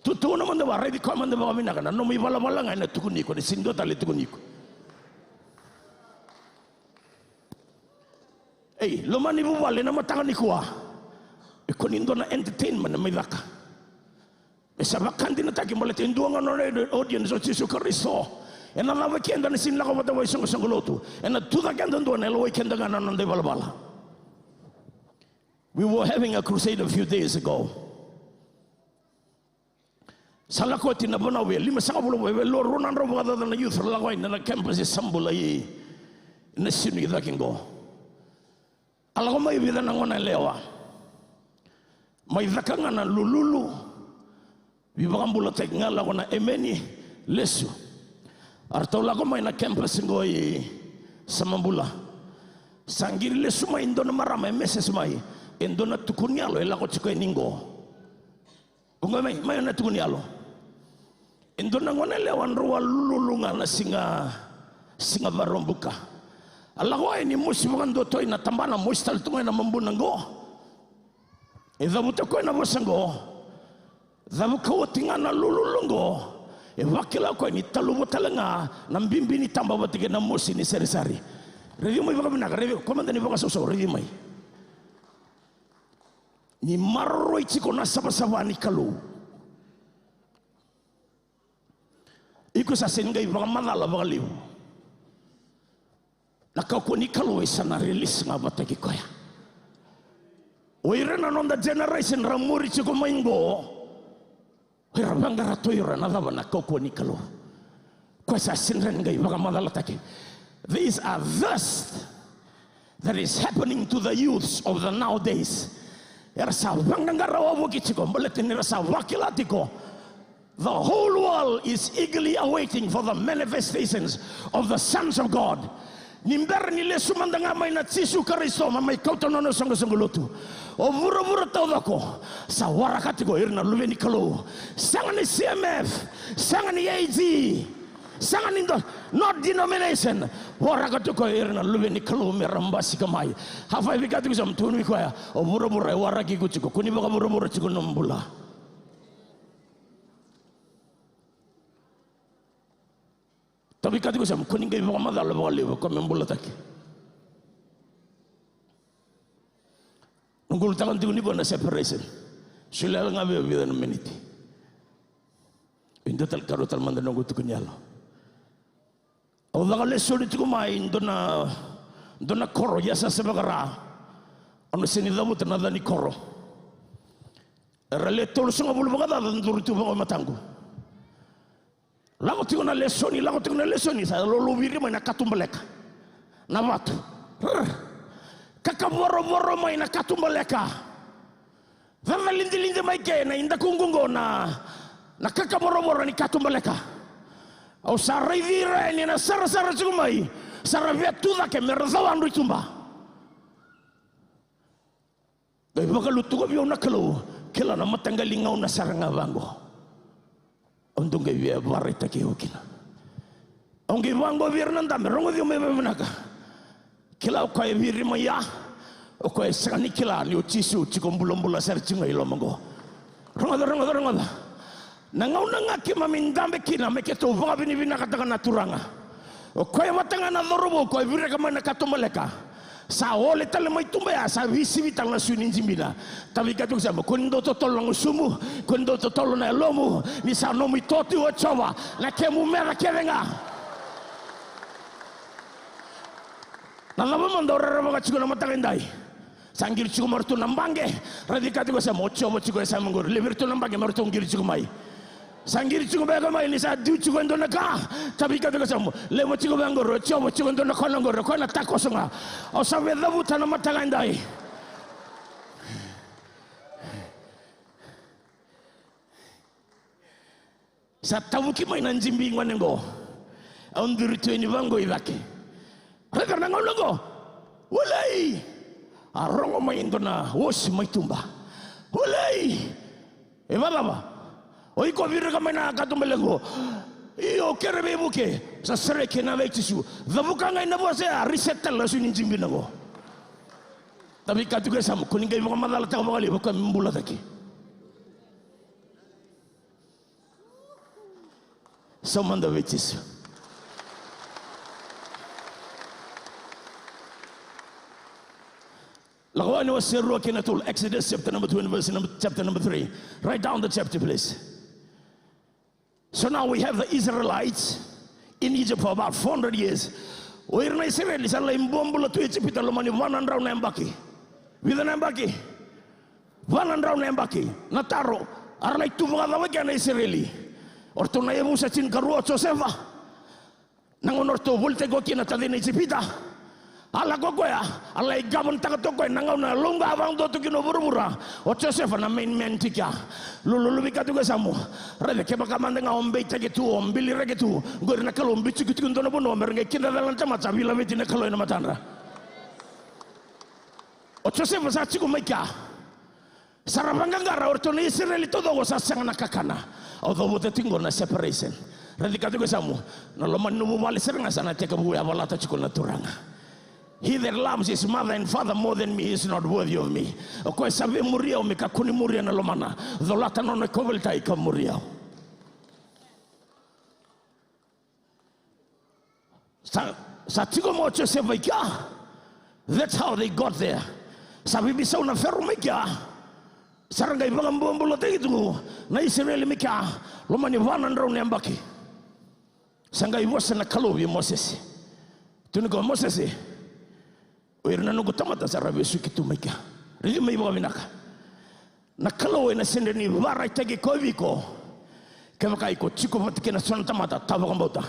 Tutu na mada vua, raici koya mada vakavinaka, na nomu ivalavala ga ena tukuni iko, ni sega ni dua tale e tukuni iko. Ei, loma ni vuvale na mataka nikua. E kua ni dua na entertainment mai caka. E sa vakadinataki baleta e dua ga na nona audience o Jisu Karisito. Ena cava keda na sega ni lako vata vua i soqosoqo lotu? Ena tucake keda dua, ena lawai keda ga na noda ivalavala. We were having a crusade a few days ago. Sa lako oti na vanua vei, limasagavulu vei, vei lo rua na drau vakacaca na youth ra lako yani na campus i Sabula i Nasinu i cake qo. A lako mai vica na gone yalewa. Mai caka ga na lululu. Veivakabulataki ga, lako na emeni, lesu. A ratou lako mai na campus qo i Samabula. Sa qiri lesu mai e dua na marama e message mai. E dua na tukuni yalo e lako tiko yani qo. Ko qo mai, mai na tukuni yalo. E dua na gone yalewa drau a lululu ga na siga, siga Vakaraubuka. A lako yani mosi vakadua tu ena tabana, mosi tale tu ga ena mabuna qo. E cavuta o koya na vosa qo. Cavuka oti ga na lululu qo, e vakila o koya ni taluva tale ga na bibi ni taba vata kei na mosi ni sarisari. Raici mai vakavinaka, raici, ko mada ni vakasausau, raici mai. Ni maroroi tiko na savasava ni Kalou. Iko sa sega ni qai vakamacala vakalevu. Na kaukauwa ni Kalou e sa na release ga vata kei koya. O ira na noda generation ra muri tiko mai qo, o ira vaqara tu o ira na cava? Na kaukauwa ni Kalou. Koya sa sega ni qai vakamacalataki. There is a thirst that is happening to the youths of the nowadays. Era sa vaqaqara wavoki tiko baleta ni ra sa vakila tiko. The whole world is eagerly awaiting for the manifestations of the sons of God. Ni bera ni lesu mada ga mai na Jisu Karisito me mai kauta na nona soqosoqo lotu, o vuravura taucoko sa waraka tiko o ira na luve ni Kalou. Sega ni C M F, sega ni A G, sega ni do, no denomination. Waraka tiko o ira na luve ni Kalou me ra basika mai. High five vei koya tiko e yasamu, tukuna vei koya, o vuravura e waraki iko tiko. Kua ni vakavuravura tiko na nomu bula. Tavi koya tiko e yasamu, kua ni qai vakamacala vakalevu, o koya me bulataki. Noqu ulutaga tiko nikua na separation. Solia ga vei au e vica na miniti. E dua tale, karua tale mada noqu tukuni yalo. Au caka lesoni tiko mai dua na, dua na koro, ia sa se vakara. Au na sega ni cavuta na yaca ni koro. Era le tolusagavulu vakacaca duri tu vaka e mataqu. Lako tiko na lesoni, lako tiko na lesoni, sa loloviri mai na katubaleka. Na vatu. Rr. Kakavorovoro mai na katubaleka. Cacalidilidi mai ke na idakuqu qo na, na kakavorovoro ni katubaleka. Au sa raici ira yani na sarasara tiko mai, sa ra via tu cake me ra cawadru i tuba. Qai vakalutuka vei au na Kalou, kila na mataqali gauna sara ga vaqo. Au dau qai via vakaraitaki au kina. Au qai vaqo vei ira na dabe, rogoci au mai vakavinaka. Kila o koya e viri mai ya, o koya e sega ni kila ni o Jisu tiko bulabula sara tiko ga i loma qo. Rogoca, rogoca, rogoca. Na gauna ga keimami dabe kina me keitou vakavinavinakataka na Turaga. O koya vata ga na cauravou, o koya virika mai na katubaleka. Sa ole tale mai tuba ya, sa veisivi tale na sui ni jibina. Tavi koya tiko e yasamu, kua ni dau totolo na gusumu, kua ni dau totolo na yalomu, ni sa nomu ito tu o Jiova, na kemu meca kece ga. Na cava mada o rerevaka tiko na mataka edai? Sa qiri tiko mai o ratou na baqe, raici koya tiko e yasamu, o Jiova tiko e yasamu qori. Laivi iratou na baqe me ratou qiri tiko mai. Sa qiri tiko beka mai ni sa dui tiko e dua na ka. Tavi koya tiko e yasamu, laiva tiko beka qori, o Jiova tiko e dua na kona qori, o koya na takoso ga. Au sa via cavuta na mataka edai. Sa tavuki mai na jibi gone qo. Au duri tu yani vaqo i cake. Raica na gauna qo. Ulei! A rogo mai e dua na vosi mai tuba. Ulei! E vakacava? O iko virika mai na katubaleka qo. Io, kere veivuke. Sa sereki ena yaca i Jisu. Cavuka ga na vosa ya, reset tale na sui ni jibina qo. Tavi koya tiko e yasamu, kua ni qai vakamacalataka vakalevu, o koya me bulataki. Sauma mada vei Jisu. Lako Wani wase rua kei na tolu, Exodus chapter number two and verse number, chapter number three. Write down the chapter, please. So now we have the Israelites in Egypt for about four hundred years. O ira na Isireli sa lai bobula tu Ijipita loma ni va na drau na yabaki. Vica na yabaki? Va na drau na yabaki. Na taro, era lai tu vakacava kea na Isireli? O ratou na yavusa tinikarua o Josefa. Na gauna o ratou volitaki koya kina na tacina Ijipita, a lako o koya, a lai gavanataka tu o koya na gauna e lauqa vakadua tu kina o vuravura. O Josefa na main man tiko ya. Lululu vei koya tiko e yasamu. Raica, kevaka mada ga o beitaki tu, o biliraki tu, qori na Kalou biuti iko tiko e dua na vanua me ra qai kidacala na tamata, sa veilaveti na Kalou ena matadra. O Josefa sa tiko mai kea. Sa ra vaqaqara o iratou na Isireli taucoko, sa sega na kakana. Au cavuta tiko qo na separation. Raici ka tiko e yasamu. Na loma ni nomu vale sara ga sa na tekivu yavalata tiko na Turaga. He that loves his mother and father more than me is not worthy of me. O koya sa via muri au me kakua ni muria na lomana, colata na nona kauveilatai ka muri au. Sa, sa tiko mai o Josefa i kea. That's how they got there. Sa veiveisau na Fero mai kea. Sa ra qai vakabobulataki tu na Isireli mai kea loma ni va na drau na yabaki. Sa qai vosa na Kalou vei Mosese. Tukuna o koya, Mosese, o ira na noqu tamata sa ra vesuki tu mai kea. Raici mai vakavinaka. Na Kalou ena sega ni vakaraitaki koya vei iko. Kevaka iko tiko vata kei na so na tamata tawa vakabauta.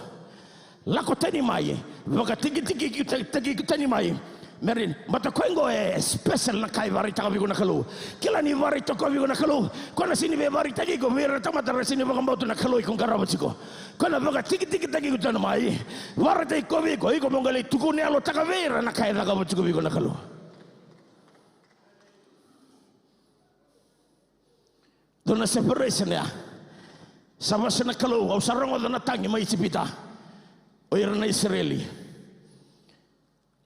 Lako tani mai, vakatikitiki ta-, taki iko tani mai. Marin, baleta koya qo e special na ka e vakaraitaka vei iko na Kalou. Kila ni vakaraitaka koya vei iko na Kalou. Koya na sega ni veivakaraitaki iko vei ira na tamata ra sega ni vakabauta na Kalou iko qarava tiko. Koya na vakatikitikitaki iko tani mai. Vakaraitaki koya vei iko, iko mo qai lai tukuna yalotaka vei ira na ka e cakava tiko vei iko na Kalou. Dua na separation ya. Sa vosa na Kalou, au sa rogoca na tagi mai Ijipita. O ira na Isireli.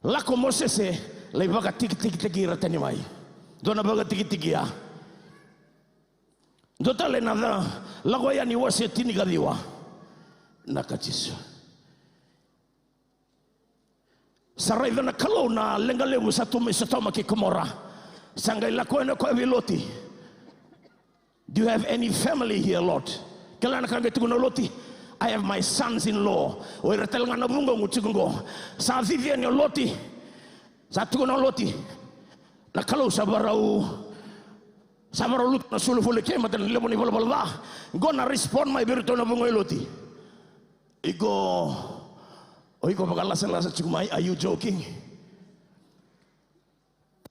Lako Mosese, lai vakatikitikitaki ira tani mai. Dua na vakatikitiki ya. Dua tale na ca, Lako Yani wase tinikaciwa. Na ka Jisu. Sa raica na Kalou na leqa levu sa tu mai Sotoma kei Komora. Sa qai lako yani o koya vei Loti. Do you have any family here, Lot? Kila na ka qai tukuna o Loti. I have my sons-in-law. O ira tale ga na vugoqu tiko qo. Sa cici yani o Loti. Sa tukuna o Loti. Na Kalou sa varau. Sa varau lutu na sulufulu e ke, mata na levu ni valavala ca. Qo na respond mai vei iratou na vugo i Loti. Iko, o iko vakalasalasa tiko mai, are you joking?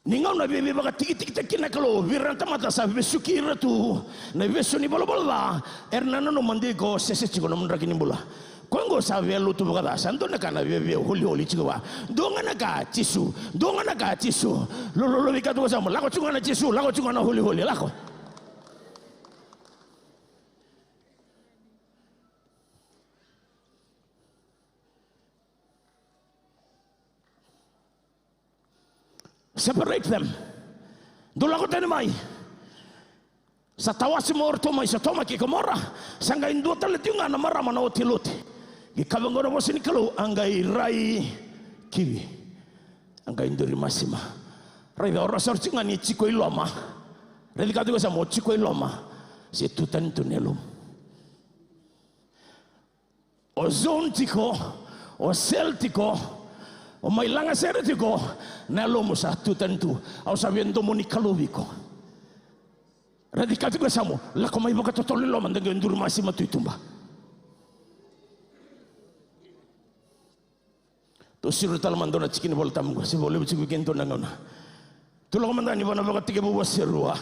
Ni gauna via veivakatikitikitaki kina na Kalou vei ira na tamata sa vesuki ira tu na ivesu ni valavala ca, era na nanuma de iko sese tiko na nomu draki ni bula. Koya qo sa via lotu vakaca, sa dua na ka na via, via holiholi tiko vua. Dua ga na ka Jisu, dua ga na ka Jisu. Lo, lo, lo, vei ka tu ko sa mo, lako tiko ga na Jisu, lako tiko ga na holiholi, lako. Separate them. Dou lako tani mai. Sa tawase mai o ratou mai Sotoma kei Komora. Sa qai dua tale tiko ga na marama na oti e Loti. Qai kaya vaqo na vosa ni Kalou, a qai rai kivi. A qai duri masima. Raica, o rau sa tiko ga ni tiko i loma. Raici ka tiko sa mo tiko i loma. Se tu tani tu na yalomu. O zone tiko, o cell tiko, o mai lagasere tiko, na yalomu sa tu tani tu, au sa via domo ni Kalou vei iko. Raici ka tiko e yasamu, lako mai vakatotolo i loma, de qai duri masima tu i tuba. Tou siro tale mada na tiki ni Volatabu qo, se vakalevu tiko vei keda na gauna. Tou lako mada yani vua na Vakatekivu wase rua.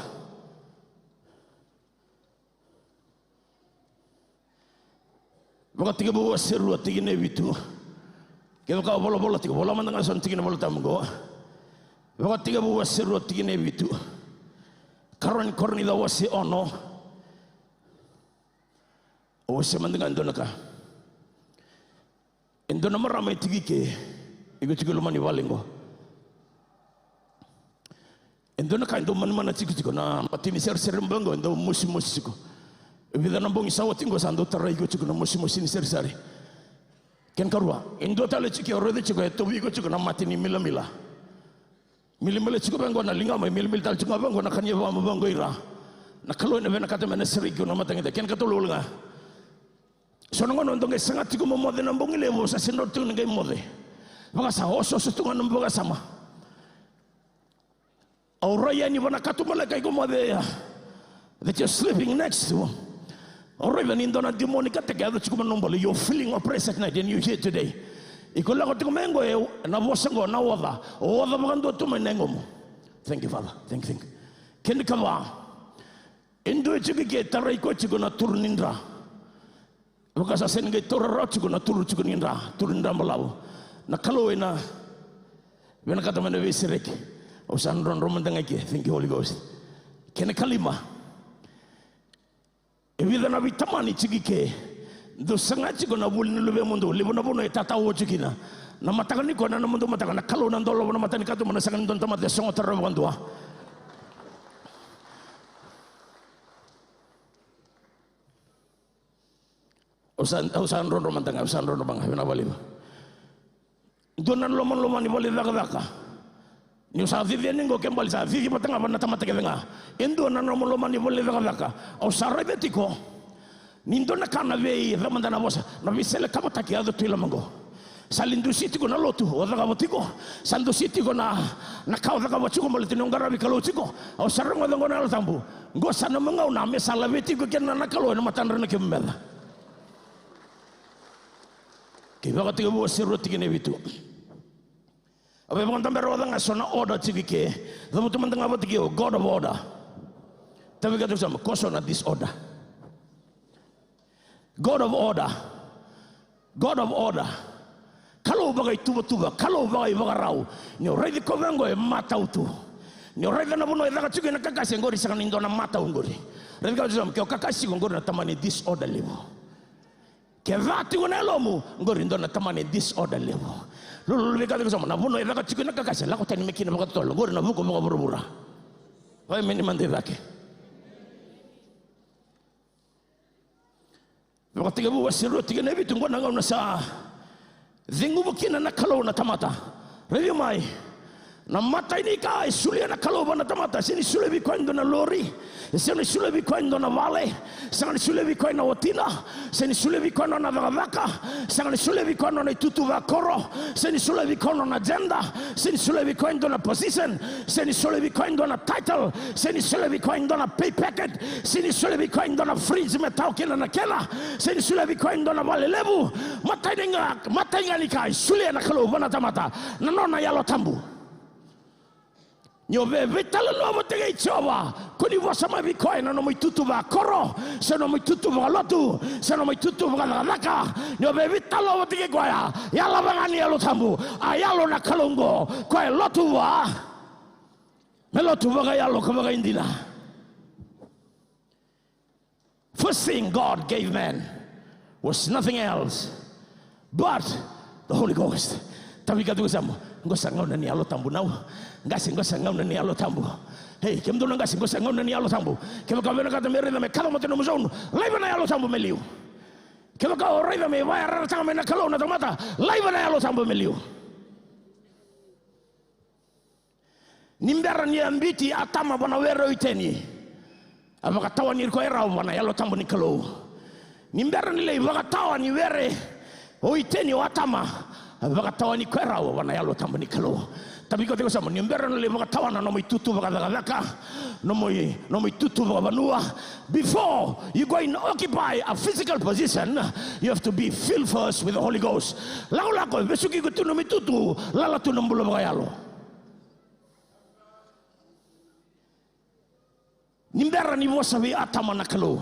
Vakatekivu wase rua tikina e vitu. Kevaka o volavola tiko, vola mada ga so na tiki ni Volatabu qo. Vakatekivu wase rua tikina e vitu. Karua ni Korinica wase ono. Au wasea mada ga e dua na ka. E dua na marama e tiko i ke, iko tiko i loma ni vale qo. E dua na ka e dau manumanu tiko tiko na mate ni sarisari beka qo, e dau mosimosi tiko. E vica na bogi sa oti qo sa dau tarai iko tiko na mosimosi ni sarisari. Kena karua, e dua tale tiko e raica tiko e tauvi iko tiko na mate ni milamila. Milamila tiko vaqo na ligamu, e milamila tale tiko ga vaqo na kania vakamu vaqo ira. Na Kalou ena vinakata me na sereki iko na mataqali. Kena katolu ga. So na gauna o dau qai saga tiko mo moce na bogi levu, sa sega ni rawa tiko ni qai moce. Vaka sa osooso tu ga na nomu vakasama. Au rai yani vua na katubaleka iko moce ya. That you're sleeping next to. Au raica ni dua na demoni ka teke yaco tiko mai na nomu bula. You're feeling oppressed at night and you're here today. Iko lako tiko mai qo, e, na vosa qo, na oca. O oca vakadua tu mai na yagomu. Thank you, Father. Thank you, thank you. Kena kava. E dua tiko i ke tarai koya tiko na turu ni dra. Vaka sa sega ni qai taura rawa tiko na turu tiko ni dra, turu ni dra balavu. Na Kalou ena vinakata me na veisereki. Au sa drodro mada ga i ke. Thank you, Holy Ghost. Kena ikalima. E vica na veitamani tiko i ke, dou saga tiko na vuli ni luvemudou, levu na vanua e tatao tiko kina. Na mataka nikua na nomudou mataka, na Kalou na dolava na matanikatuba, na sega ni dua na tamata e sogota rawa vakadua. Au sa, au sa drodro mada ga, au sa drodro mada ga, vinaka vakalevu. Dua na lomaloma ni vale ni cakacaka. Niu sa cici yani qo, ke bale sa cici vata ga vua na tamata kece ga. E dua na lomaloma ni vale ni cakacaka. Au sa raica tiko ni dua na ka na vei, cava mada na vosa, na veiselekavotaki e yaco tu i loma qo. Sa lai dusi tiko na lotu o cakava tiko. Sa dusi tiko na, na ka o cakava tiko, baleta ni o qaravi Kalou tiko. Au sa rogoca qo na Yalo Tabu. Qo sa nomu gauna me sa laveti iko kina na Kalou ena matadra na kemu meca. Kei Vakatekivu wase rua tikina e vitu. A via vakadabera vata ga eso na order tiko i ke. Cavuta mada ga vata kei au, God of order. Tavi ka tiko, sa mai koso na disorder. God of order. God of order. Kalou vakaituvatuva, Kalou vakaivakarau. Ni o raici koya qo e matau tu. Ni o raica na vanua e caka tiko na kakase, qori sega ni dua na matau qori. Raici ka tiko, sa mai, ke o kakase tiko, qori na tamani disorder levu. Ke ca tiko na yalomu, qori dua na tamani disorder levu. Lululu vei ka tiko, sa mai, na vanua e caka tiko na kakase, lako tani mai kina vakatotolo, qori na vuku vakavuravura. Vaimeni mada i cake. Vakatekivu wase rua tikina e vitu, qo na gauna sa ceguva kina na Kalou na tamata. Raici mai. Na imatai ni ka e solia na Kalou vua na tamata, sega ni solia vei koya e dua na lori, sega ni solia vei koya e dua na vale, sega ni solia vei koya na watina, sega ni solia vei koya na nona cakacaka, sega ni solia vei koya na nona itutu vakoro, sega ni solia vei koya na nona agenda, sega ni solia vei koya e dua na position, sega ni solia vei koya e dua na title, sega ni solia vei koya e dua na pay packet, sega ni solia vei koya e dua na fridge me tau kina na kena, sega ni solia vei koya e dua na vale levu. Matai ni ga, matai ga ni ka e solia na Kalou vua na tamata, na nona Yalo Tabu. Ni o via veitalanoa vata kei Jiova, ko ni vosa mai vei koya ena nomu itutu vakoro, se nomu itutu vakalotu, se nomu itutu vakacakacaka. Ni o via veitalanoa vata kei koya, yalava ga ni Yalo Tabu. A yalo na Kalou qo, koya e lotu vua, me lotu vakayalo ka vakaidina. First thing God gave man was nothing else but the Holy Ghost. Tavi ka tiko, sa mai, qo sa gauna ni Yalo Tabu, nau. Qase, qo sa gauna ni Yalo Tabu. Ei, kemudou na qase, qo sa gauna ni Yalo Tabu. Kevaka o vinakata me raica me kacabote nomu zone, laiva na Yalo Tabu me liu. Kevaka o raica me vakayarataka mai na Kalou na tamata, laiva na Yalo Tabu me liu. Ni bera ni a biuti Atama vua na were o Iteni, a vakatawani koya rawa vua na Yalo Tabu ni Kalou. Ni bera ni lai vakatawani were o Iteni o Atama, a vakatawani koya rawa vua na Yalo Tabu ni Kalou. Tavi ka tiko, sa mai, ni bera ni lai vakatawana nomu itutu vakacakacaka, nomu i, nomu itutu vakavanua. Before you go and occupy a physical position, you have to be filled first with the Holy Ghost. Lakolako e vesuki iko tu nomu itutu, lala tu na bula vakayalo. Ni bera ni vosa vei Atama na Kalou,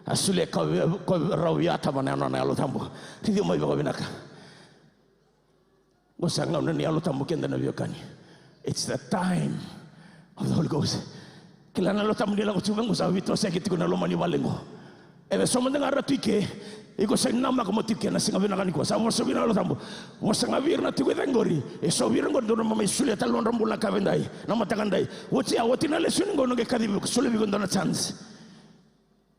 a solia koya rawa vei Atama na nona Yalo Tabu. Raici au mai vakavinaka. Qo sa gauna ni Yalo Tabu, keda na veiwekani. It's the time of the Holy Ghost. Kila na Yalo Tabu ni lako tiko mai qo, sa veitosoyaki tiko na loma ni vale qo. E so mada ga ra tu i ke, iko sa namaka mo tiko ke na siga vinaka nikua. Sa vosa vei na Yalo Tabu. Vosa ga vei ira na tiko i cake qori. E so vei ira qori dodonu mo mai solia tale nodra bula na ka edaidai, na mataka edai. Oti ya, oti na lesoni qo, na qai kacivi iko, solia vei iko e dua na chance.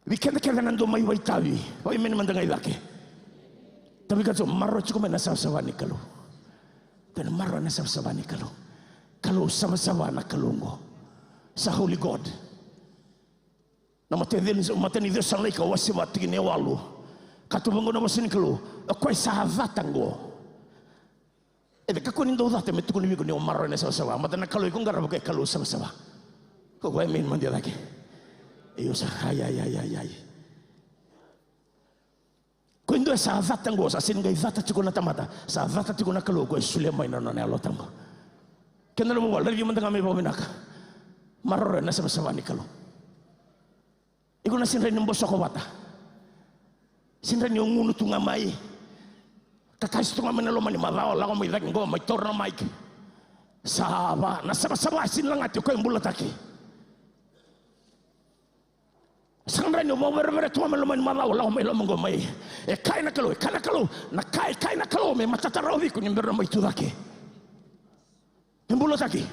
Vei keda kece na dau mai vakaitavi, vakaimeni mada ga i cake. Tavi ka tiko, maroroya tiko mai na savasava ni Kalou. Kena maroroya na savasava ni Kalou. Kalou savasava na Kalou qo. Sa holy God. Na matai ni, matai ni Cesalonaika wase va tikina e walu. Ka tu vaqo na vosa ni Kalou. O koya sa cata qo. E, kakua ni dau cata me tukuni vei iko ni o maroroya na savasava. Baleta na Kalou iko qarava o koya e Kalou savasava. Ko koya me mada i cake. Io sa, ai, ai, ai, ai, ai. Ko e dua e sa cata qo, sa sega ni qai cata tiko na tamata. Sa cata tiko na Kalou, koya e solia mai na nona Yalo Tabu. Keda na vuvale, raici mada ga mai vakavinaka. Maroroya na savasava ni Kalou. Iko na sega ni bosoko vata. Sega ni o gunu tu ga mai. Kakase tu ga mai na loma ni macawa, lako mai cake qo, mai taura na maiki. Sa va, na savasava e sega ni lagati, o koya e bulataki. Sega ni rawa ni o vakaverevere tu ga mai loma ni macawa, lako mai loma qo mai. E kaya na Kalou, e kaya na Kalou, na ka e kaya na Kalou me matata rawa vei iko ni bera na mai tu cake. Me bulataki.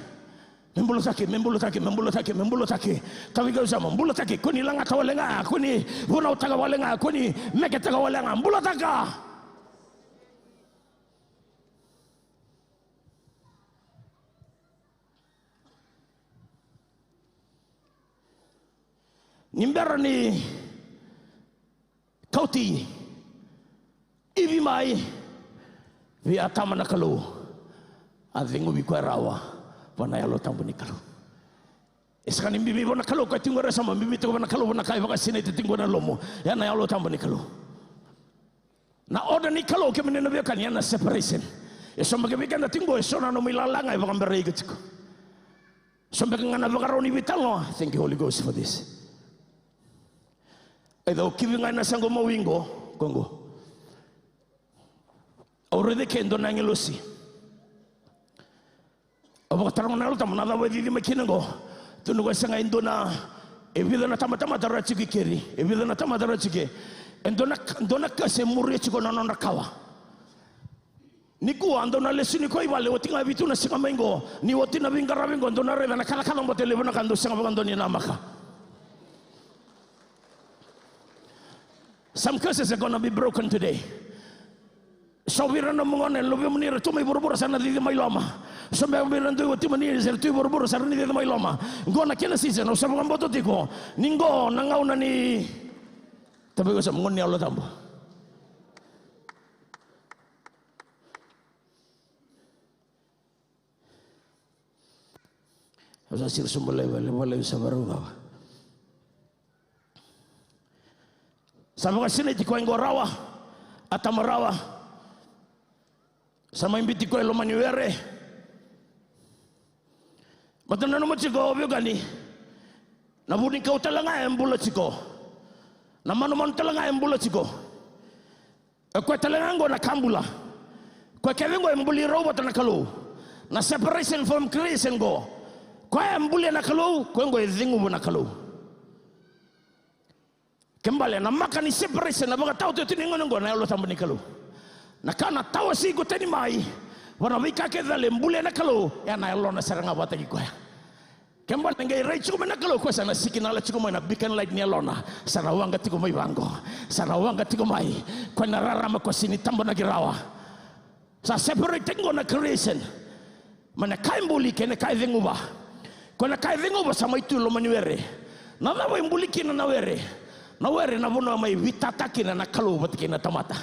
Me bulataki, me bulataki, me bulataki, me bulataki. Tavi kau sa mo bulataki, kua ni lagata wale ga, kua ni vunautaka wale ga, kua ni meketaka wale ga, bulataka. Ni bera ni kauti Ivi mai vei Atama na Kalou, a ceguvi koya rawa vua na Yalo Tabu ni Kalou. E sega ni bibi vua na Kalou, koya tiko qori e sauma, bibi tiko vua na Kalou, vua na ka e vakasinaiti tiko qori na lomamu, ya na Yalo Tabu ni Kalou. Na order ni Kalou, kemuni na veiwekani, ya na separation. E so beka vei keda tiko qo, e so na nomu ilala ga e vakaberai iko tiko. So beka ga na vakarau ni veitalanoa. Thank you, Holy Ghost, for this. Either o kivi ga ena saqo mau iqo, ko qo. Au raica ke dua na agilosi. Au vakataroga na Yalo Tabu, na cava e cici mai kina qo. Tukuna o koya, sega, e dua na, e vica na tamatamata ra tiko i keri, e vica na tamata ra tiko. E dua na, dua na kasi e muria tiko na nodra kawa. Nikua dau na lesoni koya i vale, oti ga e vitu na siga mai qo, ni oti na veiqaravi qo, dau na raica na kacakaca, bote levu na ka dau sega vakadua ni namaka. Some curses are gonna be broken today. So vei ira na nomu gone, luvemuni era tu mai vuravura sa na cici mai loma. So beka vei ira dui watimuni era tu i vuravura sa ra ni cici mai loma. Qo na kena season, au sa vakabauta tiko ni qo na gauna ni, tavi kau sa mo, gauna ni Yalo Tabu. Au sa siro sobu laivi, laivi, laivi, sa varau cava. Sa vakasinaiti koya qo rawa, Atama rawa. Sa mai biuti koya e loma ni were. Baleta nanuma tiko, veiwekani, na vunikau tale ga e bula tiko. Na manumanu tale ga e bula tiko. O koya tale ga qo na ka bula. Koya kece qo e buli rau vata na Kalou. Na separation from creation qo. Koya e bulia na Kalou, koya qo e ceguva na Kalou. Kena ibalebale na maka ni separation, na vakataotioti ni gauna qo na Yalo Tabu ni Kalou. Na ka na tawasei iko tani mai vua na veika kece e bulia na Kalou, ya na Yalona sara ga vakataki koya. Kena ibalebale qai rai tiko mai na Kalou, koya sa na sikinala tiko mai na beacon light ni Yalona. Sa na waqa tiko mai vaqo. Sa na waqa tiko mai. Koya na rarama koya sega ni tabonaki rawa. Sa separate tiko qo na creation mai na ka e buli kei na ka e ceguva. Koya na ka e ceguva sa mai tu e loma ni were. Na cava e buli kina na were? Na were na vanua mai vitata kina na Kalou vata kei na tamata.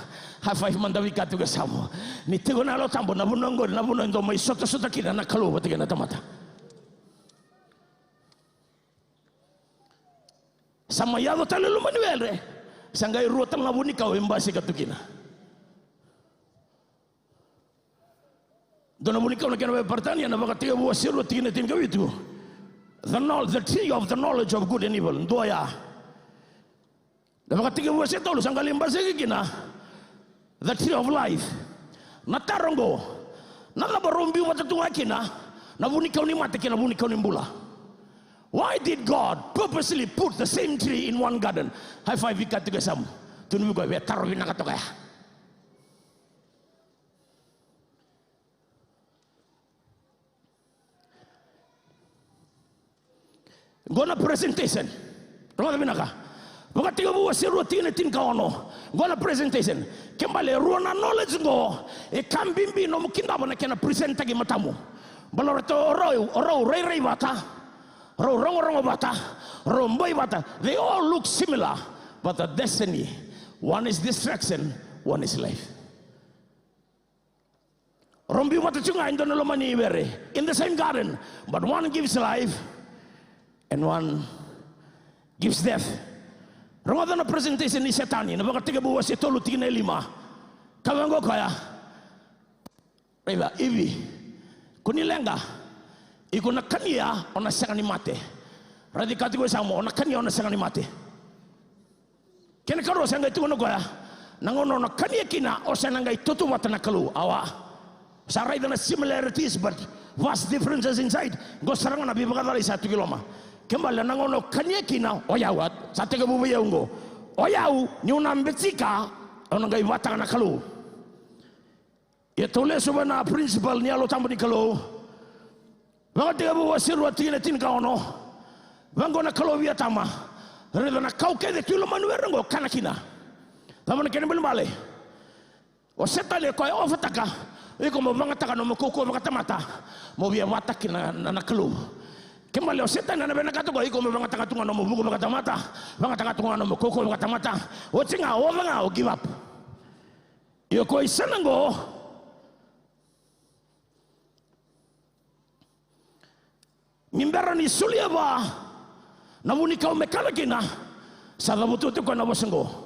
High five mada vei ka tiko e yasamu. Ni tiko na Yalo Tabu, na vanua qori na vanua e dau mai sotasota kina na Kalou vata kei na tamata. Sa mai yaco tale e loma ni were, sa qai rua tale na vunikau e basika tu kina. Dua na vunikau na kena vakaperitania, na Vakatekivu wase rua tikina tinikavitu. The knowl-, the tree of the knowledge of good and evil. Dua ya. Na Vakatekivu wase tolu sa qai lai basika kina. The tree of life. Na taro qo. Na cava rau biu vata tu ga kina na vunikau ni mate kei na vunikau ni bula? Why did God purposely put the same tree in one garden? High five vei ka tiko e yasamu. Tukuna vei koya, via taro vinaka toka ya. Qo na presentation. Rogoca vinaka. Vakatekivu wase rua tikina tinikaono. Qo na presentation. Kena ibalebale e rua na knowledge qo. E ka bibi nomu kidava na kena presentaki e matamu. Baleta o rau, o rau rairai vata. Rau rogorogo vata. Rau boi vata. They all look similar. But the destiny. One is destruction, one is life. Rau biu vata tiko ga e dua na loma ni were. In the same garden, but one gives life and one gives death. Rogoca na presentation ni Setani, na Vakatekivu wase tolu tikina e lima. Kaya vaqo o koya. Raica, Ivi. Kua ni leqa. Iko na kania, o na sega ni mate. Raici ka tiko e yasamu, o na kania, o na sega ni mate. Kena ikarua sa qai tukuna o koya, na gauna o na kania kina o sa na qai tautauvata na Kalou. Awa. Sa raica na similarities but vast differences inside. Qo sara ga na veivakacalai sa tu ki loma. Kena ibalebale na gauna o kania kina, o yau, a, sa tekivu vei au oqo. O yau, niu na betika, au na qai vata ga na Kalou. Ia tou lesu vei na principle ni Yalo Tabu ni Kalou. Vakatekivu wase rua tikina tinikaono. Vaqo na Kalou vei Atama. Raica na ka kece tu e lomani, o ira oqo kana kina. Cava na kena ibalebale? O Setani e koya e ofataka, iko mo vagataka nomu kaukauwa vakatamata mo via vata kina na, na, na Kalou. Kena ibalebale o Setani ena vinakata o koya iko mo vagataka tu ga nomu vuku vakatamata, vagataka tu ga nomu kaukauwa vakatamata. Oti ga, o oca ga, o give up. Ia o koya e sa na qo. Ni bera ni solia vua na vunikau me kana kina, sa cavuta oti o koya na vosa oqo.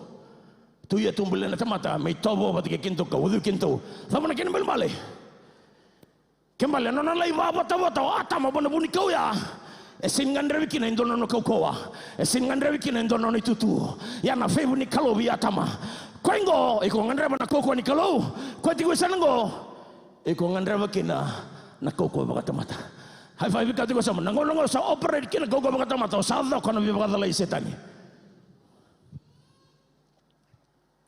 Tou ia tou bulia na tamata me itovo vata kei kedatou ka ucui kedatou. Cava na kena ibalebale? Kena ibalebale na nona lai vakavotavota o Atama vua na vunikau ya, e sega ni gadrevi kina e dua na nona kaukauwa, e sega ni gadrevi kina e dua na nona itutu. Ia na favor ni Kalou vei Atama. Koya oqo, iko gadreva na kaukauwa ni Kalou. Koya tiko e sa na qo, iko gadreva kina na kaukauwa vakatamata. High five vei koya tiko e yasamu. Na gauna oqo sa operate kina na kaukauwa vakatamata, o sa coko na veivakacalai i Setani.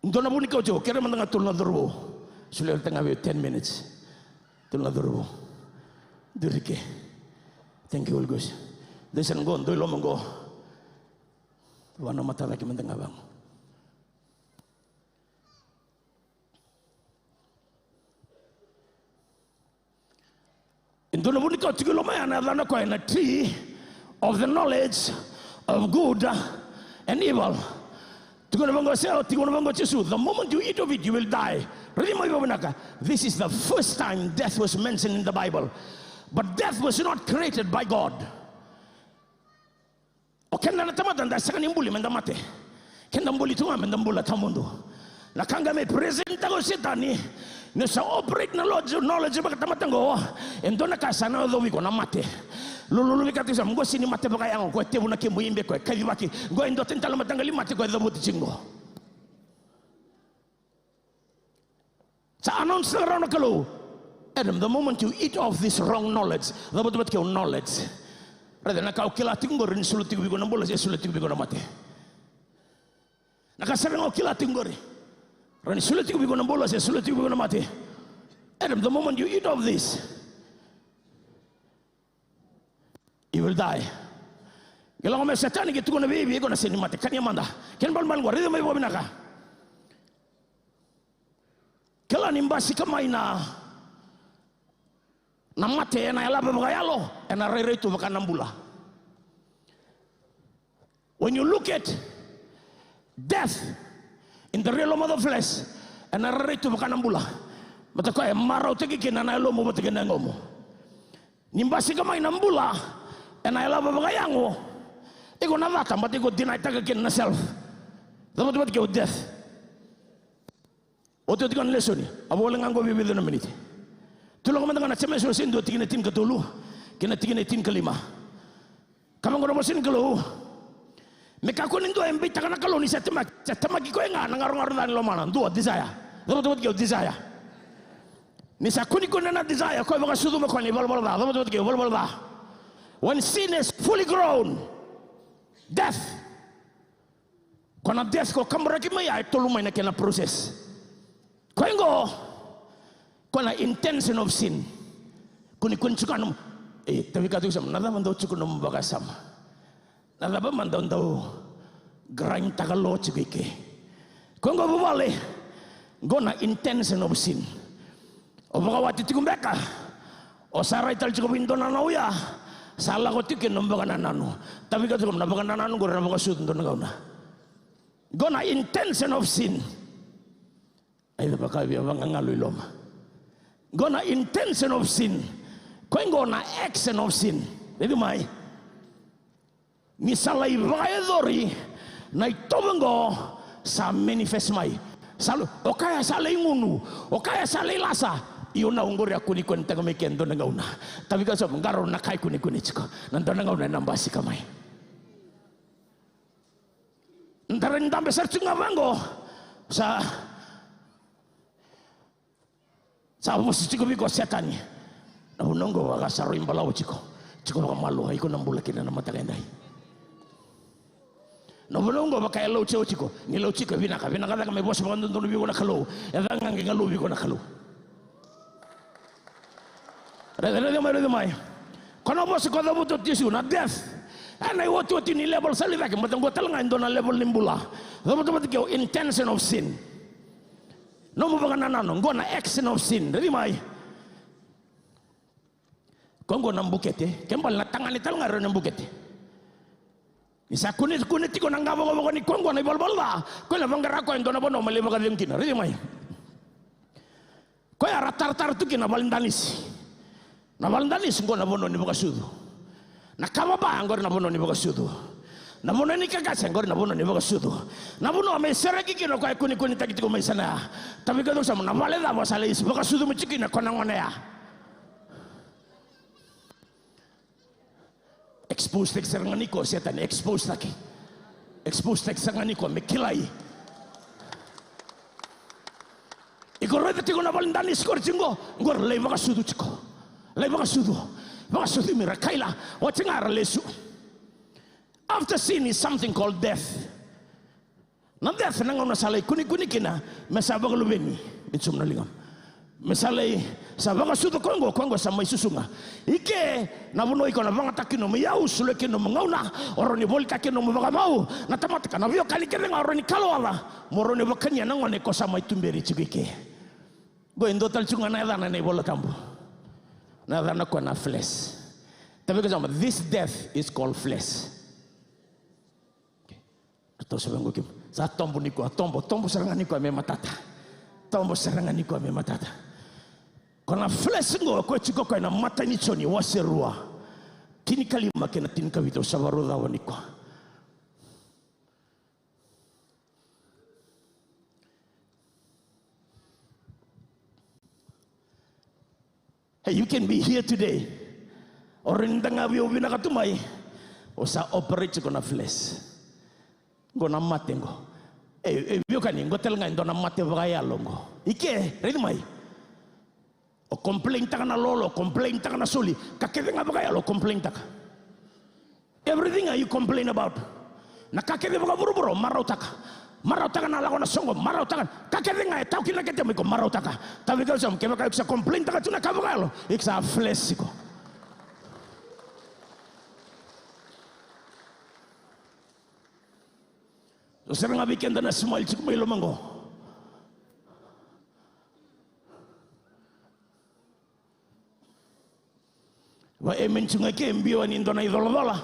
Dua na vunikau tiko, kerea mada ga tolu na cauravou. Solia tale ga vei au ten minutes. Tolu na cauravou. Duri ke. Thank you, Holy Ghost. Dua e sa na qo, dua e loma qo. Vua na matavaki mada ga vaqo. E dua na vunikau tiko e loma ya, na yacana o koya na tree of the knowledge of good and evil. Tiko na vaqo, se tiko na vaqo o Jisu, the moment you eat of it, you will die. Raici mai vakavinaka. This is the first time death was mentioned in the Bible. But death was not created by God. O keda na tamata da sega ni buli me da mate. Keda buli tu ga me da bula tawamudu. Na ka ga me present-taka o Setani, ni sa operate na knowledge, knowledge vakatamata qo, e dua na ka sa na yacovi iko na mate. Lululu vei koya tiko e yasamu, qo sega ni mate vakayago, qo e tevu na kemu ibe, qo e kacivaki, qo e dua tani tale na mataqali mate qo e cavuti tiko qo. Sa announce-taka rawa na Kalou. Adam, the moment you eat of this wrong knowledge, cavuta vata kei au knowledge. Raica na ka o kila tiko qori, ni solia tiko vei iko na bula se solia tiko vei iko na mate. Na ka sara ga o kila tiko qori, ni solia tiko vei iko na bula se solia tiko vei iko na mate. Adam, the moment you eat of this, you will die. Qai lako mai o Setani qai tukuna vei Ivi, iko na sega ni mate, kania mada. Kena ibalebale qo, raica mai vakavinaka. Kila ni basika mai na, na mate ena yalava vakayalo, ena rairai tu vaka na bula. When you look at death in the realm of the flesh, ena rairai tu vaka na bula. Baleta o koya e marautaki kina na yalomu vata kei na yagomu. Ni basika mai na bula ena yalava vakayago, iko na cata, baleta iko deny-taka kina na self. Cavuta vata kei au death. Otioti ga na lesoni, a voleka ga qo vei vica na miniti. Tou lako mada ga na Jemesa wase dua, tikina tinikatolu kei na tikina tinikalima. Ka vaqo na vosa ni Kalou. Me kakua ni dua e beitaka na Kalou ni sa temaki, sa temaki koya ga na garogaro ca ni lomana. Dua, desire. Cavuta vata kei au, desire. Ni sa kunekunea na desire, koya vakasucuma koya na ivalavala ca. Cavuta vata kei au, valavala ca. When sin is fully grown, death. Ko na death ko kaburaki mai ya e tolu mai na kena process. Koya qo, ko na intention of sin. Kunekune tiko ga nomu, e, tavi ka tiko e yasamu, na cava dau tiko nomu vakasama? Na cava mada dau grind-taka lo tiko i ke? Koya qo vuvale, qo na intention of sin. O vakawati tiko beka, o sa rai tale tiko vei dua na nau ya, sa lako tiko kina na vakanananu. Tavi ka tiko na vakanananu qori na vakasucu dua na gauna. Qo na intention of sin. Ai, cava ka via vagagalu i loma. Qo na intention of sin. Koya qo na action of sin. Raici mai. Ni sa lai vakayacori na itovo qo, sa manifest mai. Sa lu-, o kaya sa lai gunu, o kaya sa lai lasa. Io, na qori a kunekunetaka mai ke dua na gauna. Tavi ka yasamu, qarauna na ka e kunekune tiko. Na dua na gauna ena basika mai. Da rai ni dabe sara tiko ga vaqo. Sa Sa vosa tiko vei iko o Setani. Na vuna oqo vaka sa rui balavu tiko. Tiko vakamalua, iko na bula kina na mataka edai. Na vanua oqo vaka e lau tiko, ni lau tiko e vinaka, vinaka cake me vosa vakadodonu vei iko na Kalou, e caka ga qai galu vei iko na Kalou. Raica, raica mai, raica mai. Ko na vosa ko cavuta oti Jisu, na death. E na iotioti ni level sa lai cake, baleta qo tale ga e dua na level ni bula. Cavuta vata kei au intention of sin. Nomu vakanananu, qo na action of sin. Raica mai. Koya qo na bukete, kena ibalebale na tagane tale ga e rawa ni bukete. Ni sa kune, kune tiko na qavokavoka ni koya qo na ivalavala ca, koya na vaqara koya e dua na vanua me lai vakacegu kina. Raica mai. Koya era taratara tu kina na valedanisi. Na valedanisi qo na vanua ni vakasucu. Na kava ba qori na vanua ni vakasucu. Na vanua ni kakase qori na vanua ni vakasucu. Na vanua me sereki kina o koya e kunekunetaki tiko mai sana ya. Tavi kece samu na vale cava sa lai vakasucu mai tiko kina ko na gone ya. Expose taki sara ga ni koya Setani, expose taki. Expose taki sara ga ni koya me kilai. Iko raica tiko na valedanisi qori tiko qo, qori lai vakasucu tiko. Lai vakasucu. Vakasucu me ra kaila, oti ga ra lesu. After sin is something called death. Na death na gauna sa lai kunikuni kina me sa vakaluveni. Ni tsum na liga. Me sa lai sa vakasucu koya qo, koya qo sa mai susuga. I ke na vanua iko na vagataka kina nomu iyau, solia kina nomu gauna, o rawa ni volitaka kina nomu vakavau. Na tamata ka na veiwekani kece ga o rawa ni kaloala mo rawa ni vakania na gone ko sa mai tuberi tiko i ke. Qo e dua tale tiko ga na yacana ena iVola Tabu. Na yacana koya na flesh. Tavi ka sa ma, this death is called flesh. Toso vei qo kima. Sa tobo ni koya, tobo, tobo sara ga ni koya me matata. Tobo sara ga ni koya me matata. Ko na flesh qo, ko tiko koya na Matai ni Joni wase rua. Tinikalima kei na tinikavitu, au sa vakarau cava ni koya. Hey, you can be here today. O rawa ni da ga via vinaka tu mai. O sa operate tiko na flesh. Qo na mate qo. E, e, veiwekani, qo tale ga e dua na mate vakayalo qo. I ke, raica mai. O complain taka na lolo, o complain taka na soli. Ka kece ga vakayalo, o complain taka. Everything you complain about. Na ka kece vakavuravura o marautaka. Marautaka na lako na soqo, marautaka. Ka kece ga e tawa kina na kete mai ko marautaka. Tavi ka sa, kevaka iko sa complain taka tu na ka vakayalo, iko sa flesh iko. So sara ga vei keda na smile tiko mai loma qo. Va amen tu ga ke, biu ni dua na icolacola.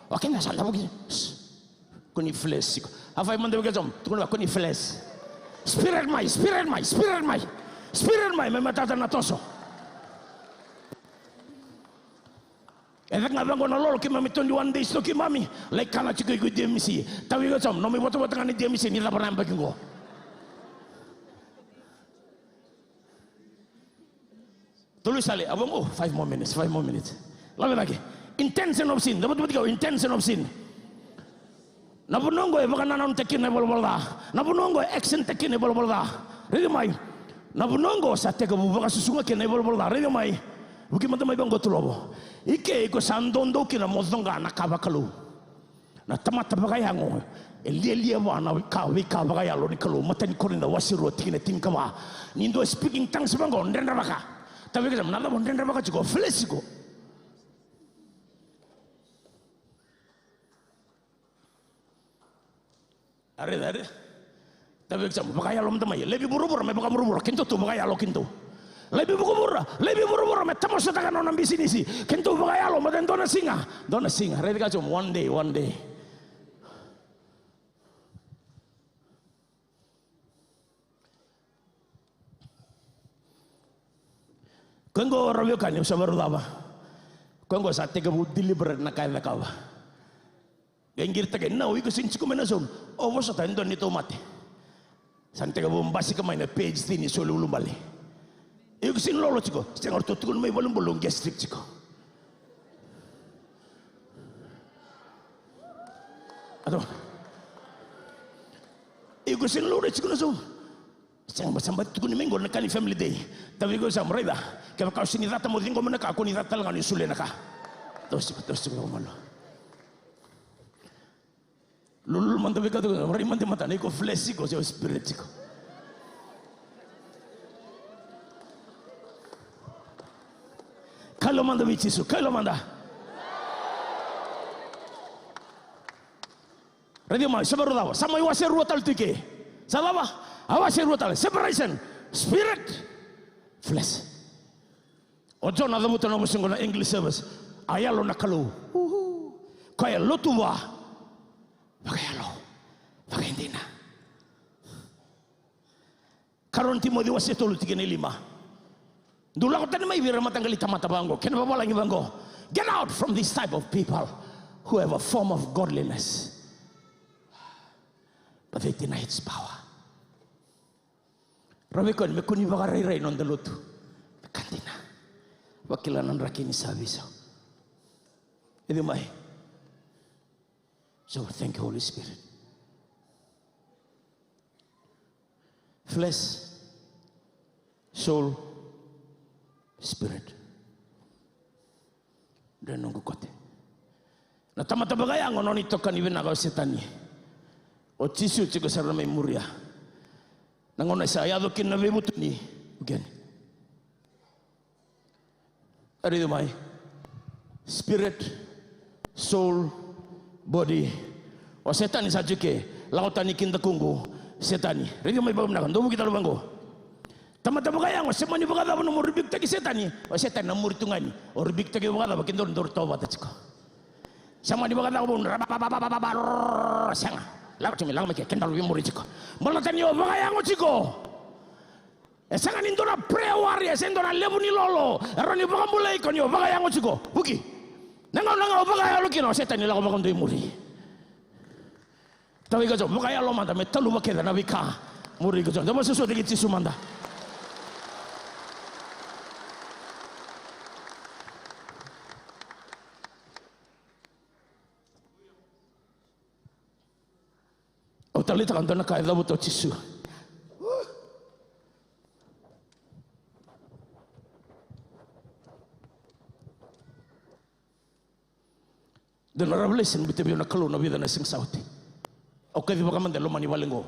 O keda sa davo ki. Ko ni flesh iko. High five mada vei ke, tukuna vua ko ni flesh. Spirit mai, spirit mai, spirit mai. Spirit mai, me matata na toso. E caka ga vaqo na lolo, keimami twenty-one days tu keimami. Lai kana tiko iko i D M C. Tavi iko sa, nomu ivotavota ga ni D M C ni cava na yabaki qo. Tolu sale, a vaqo, five more minutes, five more minutes. Lave cake. Intention of sin. Cava tu vata kei au, intention of sin. Na vanua qo e vakanananutaki kina na ivalavala ca. Na vanua qo e action taki kina na ivalavala ca. Raica mai. Na vanua qo sa tekivu vakasusuga kina na ivalavala ca. Raica mai. Vuki mada mai vaqo Tulovo. I ke iko sa doudou kina mo coqa na ka vakalou. Na tamata vakayago e lialia vua na veika, veika vakayalo ni Kalou. Matai ni Korinica wase rua tikina tinikava. Ni dua e speaking tongues vaqo, dredrevaka. Tavi ka sa, na cava o dredrevaka tiko, flesh iko. Are, are. Tavi ka sa, vakayalo mada mai. Laivi vuravura me vakavuravura, keitou tu vakayalo keitou. Laivi vuravura, laivi vuravura me tamasutaka na nona bisinisi. Keitou vakayalo, mada dua na siga, dua na siga. Raica ka sa, one day, one day. Koya qo, ra veiwekani, au sa vakarau cava. Koya qo sa tekivu deliberate na ka e cakava. Qai qiritaka, na, o iko sega ni tiko mai na zone. O vosota e dua ni tauvimate. Sa na tekivu basika mai na page three ni soli ulubale. Iko sega ni lolo tiko. Sega, ratou tukuna mai valenibula o gastric tiko. Ato. Iko sega ni lolo tiko na zone. Sega, ba sa bati tukuni mai qo na ka ni family day. Tavi iko sa mo raica. Kevaka o sega ni cata mo ciqoma na ka, ko ni cata tale ga ni solia na ka. Toso tiko, toso tiko vakamalua. Lululu mada vei koya, rai mada i matana, iko flesh iko se o spirit iko? Kaila mada vei Jisu, kaila mada. Raica mai, sa vakarau cava? Sa mai wase rua tale tu i ke. Sa cava? A wase rua tale. Separation. Spirit. Flesh. O Jona a cavuta na vosa oqo na English service. A yalo na Kalou. Uhu. Koya e lotu vua. Vakayalo. Vakaidina. Karua ni Timoci wase tolu tikina e lima. Dou lako tani mai vei ira na mataqali tamata vaqo, kena vavalagi vaqo. Get out from this type of people who have a form of godliness, but they deny its power. Rawa vei koya me kua ni vakarairai na noda lotu. Me ka dina. Vakila na draki ni sa veisau. Raica mai. So thank you, Holy Spirit. Flesh, soul, spirit. Dua na noqu kote. Na tamata vakayago na nona itokani vinaka o Setani. O Jisu tiko sara na mai muria. Na gauna sa yaco kina na veivutuni, o keni. Raica mai. Spirit, soul, body. O Setani sa tiko ke, lako tani ki dakuqu, Setani. Raica mai vakavinaka, dou vuki tale vaqo. Tamata vakayago, se mani vakacava nomu rebuke-taki Setani, o Setani na muri tu ga yani. O rebuke-taki vakacava, ke dou, dou tovata tiko. Se mani vakacava, sega. Lako tiko mai, lako mai ke, ke dou veimuri tiko. Baleta ni o vakayago tiko. E sega ni dua na prayer warrior, e sega ni dua na levu ni lolo e rawa ni vakabulai iko ni o vakayago tiko. Vuki. Na gauna ga o vakayalo kina, o Setani lako vakadua i muri. Tawai iko tiko, vakayalo mada me taluva kece na veika muri iko tiko. Dou vakasusutaki Jisu mada. Au taleitaka dua na ka e cavuta o Jisu. Dua na revelation biuta vei au na Kalou na vica na siga sa oti. Au kaci vaka mada e loma ni vale qo.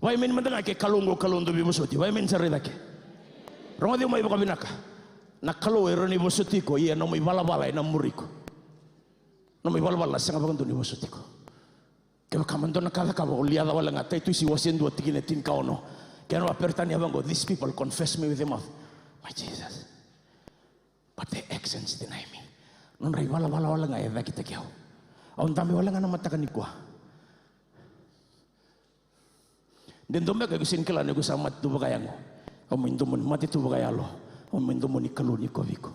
Vakaemeni mada ga ke Kalou qo, Kalou dau veivosoti. Vakaemeni sara i cake. Rogoci au mai vakavinaka. Na Kalou e rawa ni vosoti iko, ia nomu ivalavala ena muri iko. Nomu ivalavala na sega vakadua ni vosoti iko. Kevaka mada dua na ka cakava, o Liaca wale ga, Taitusi wase dua tikina e tinikaono. Kena vakaperitania vaqo, these people confess me with their mouth. My Jesus. But their actions deny me. Nodra ivalavala wale ga e cakitaki au. Au dabe wale ga na mataka nikua. De dua beka iko sega ni kila ni ko sa mate tu vakayago. Au mai domoni mate tu vakayalo. Au mai domoni Kalou ni kovi iko.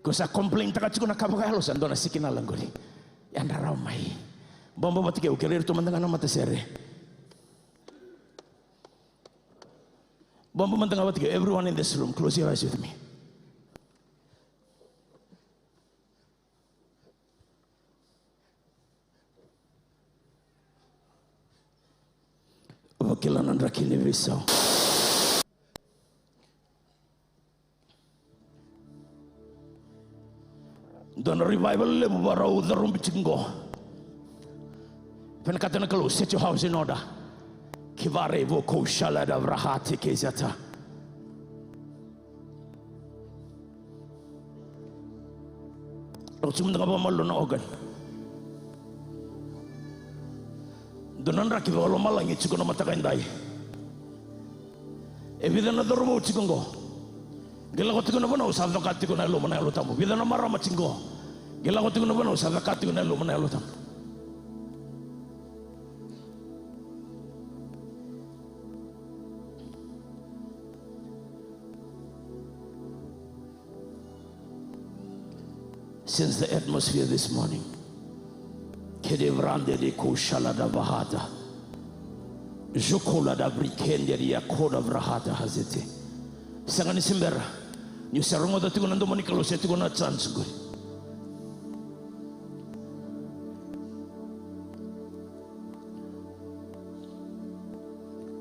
Ko sa complain taka tiko na ka vakayalo, sa dua na sikinala qori. Yadra rawa mai. Bobo vata kei au, kerei iratou mada ga na matasere. Bobo mada ga vata kei au, everyone in this room, close your eyes with me. Vakila na draki ni veisau. Dua na revival levu vakarau carubi tiko qo. Vinakata na Kalou, set your house in order. Kivare voko shala da vrahati kezata. Lako tiko mada ga vakamalua na organ. Dua na draki vakalomalagi tiko na mataka edai. E vica na cauravou tiko qo. Qai lako tiko na vanua sa caka tiko na yaluma na Yalo Tabu. Vica na marama tiko qo. Qai lako tiko na vanua sa caka tiko na yaluma na Yalo Tabu. Sense the atmosphere this morning. Kede vrande de ko shala da vahata. Jokola da brikende de yakoda vrahata hazete. Sega ni se bera. Niu se rogoca tiko na domo ni Kalou, se tiko na chance qori.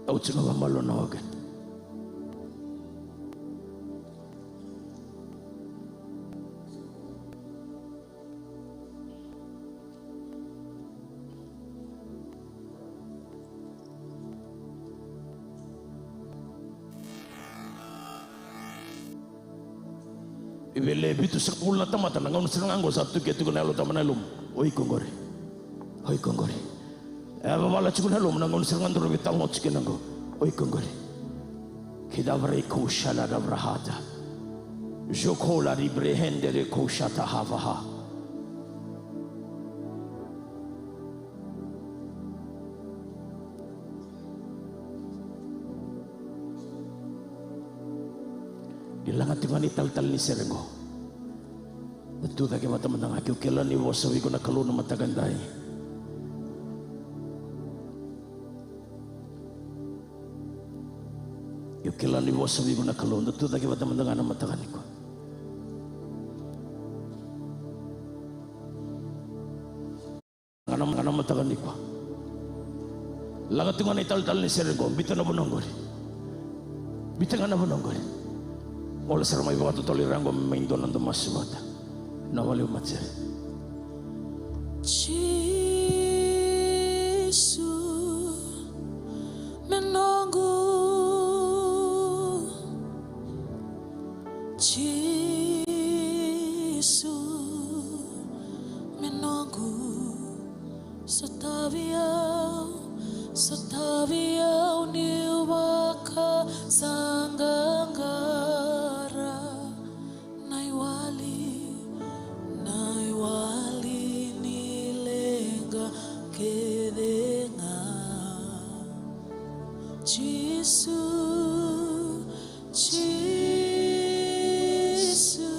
Au tiko vakamalua na organ. I vei le vitusagavulu na tamata na gauna sara ga oqo sa tukia tiko na Yalo Tabu na yalomu. O iko oqori. O iko oqori. E vavala tiko na yalomu na gauna sara ga dou veitalanoa tiko kina oqo. O iko oqori. Kidavrei koushala davrahata. Jokola ribrehende re koushata havaha. Ni laga tiko ga ni talatala ni sere qo. Da tu cake vata mada ga, ke o kila ni vosa vei iko na Kalou na mataka edai. Ke o kila ni vosa vei iko na Kalou, da tu cake vata mada ga na mataka nikua. Ga na, ga na mataka nikua. Laga tu ga na italatala ni sere qo, biuta na vanua qori. Biuta ga na vanua qori. Gole sara mai vakatotolo i ra qo me mai dua na noda masu vata. Na vale o matere. Jisu, me noqu. Jisu, me noqu. Sotavi au, sotavi au niu vakasaqaqara. Na iwali, na iwali ni leqa kece ga. Jisu, Jisu,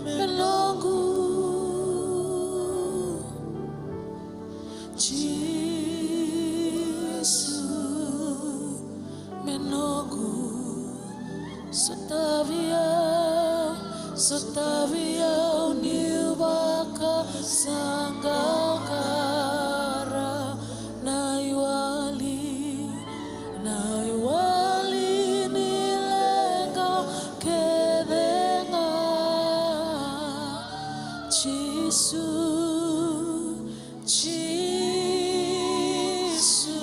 me noqu. Jisu, me noqu. Sotavi au, sotavi au niu vakasaqaqara. Na iwali, na iwali ni leqa kece ga. Jisu, Jisu,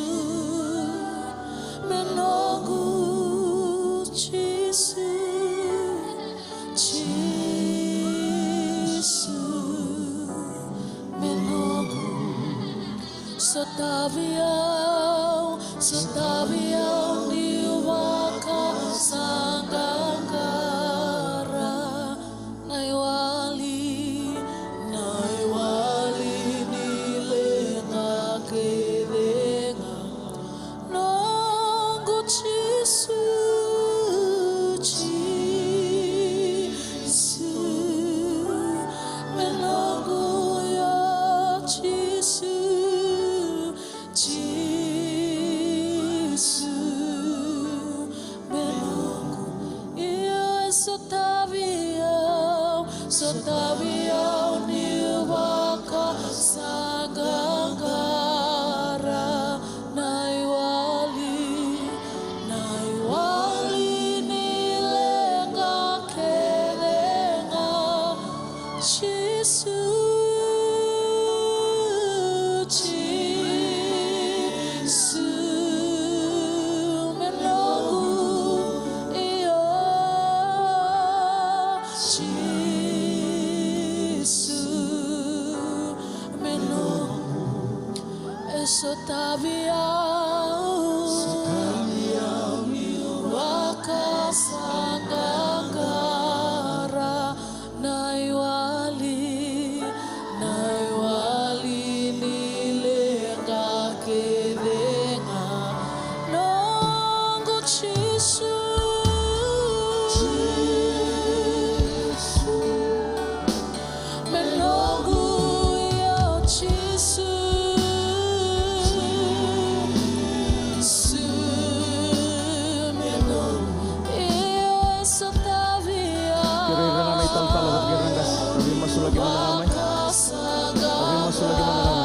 me noqu. Jisu, Jisu, me noqu. Sotavi au, sotavi au niu vakasaqaqara. Na iwali, na iwali ni leqa kece ga. Noqu Jisu, Jisu, me noqu io Jisu, Jisu, me noqu. Io e sotavi au, sotavi au niu vakasaqaqara. Na iwali, na iwali ni leqa kece ga. Jisu, Jisu, me noqu, io, Jisu, me noqu. E sotavi au, sotavi au niu vakasaqaqara. Na iwali, na iwali ni leqa kece ga. Noqu Jisu, Jisu, me noqu io Jisu. Jisu, me noqu io. Kerei ira ga na italatala vata kei ira na qase. Veimasulaki mada ga mai. Veimasulaki mada ga mai.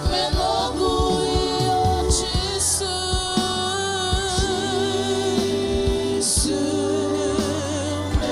Me noqu io Jisu, Jisu, me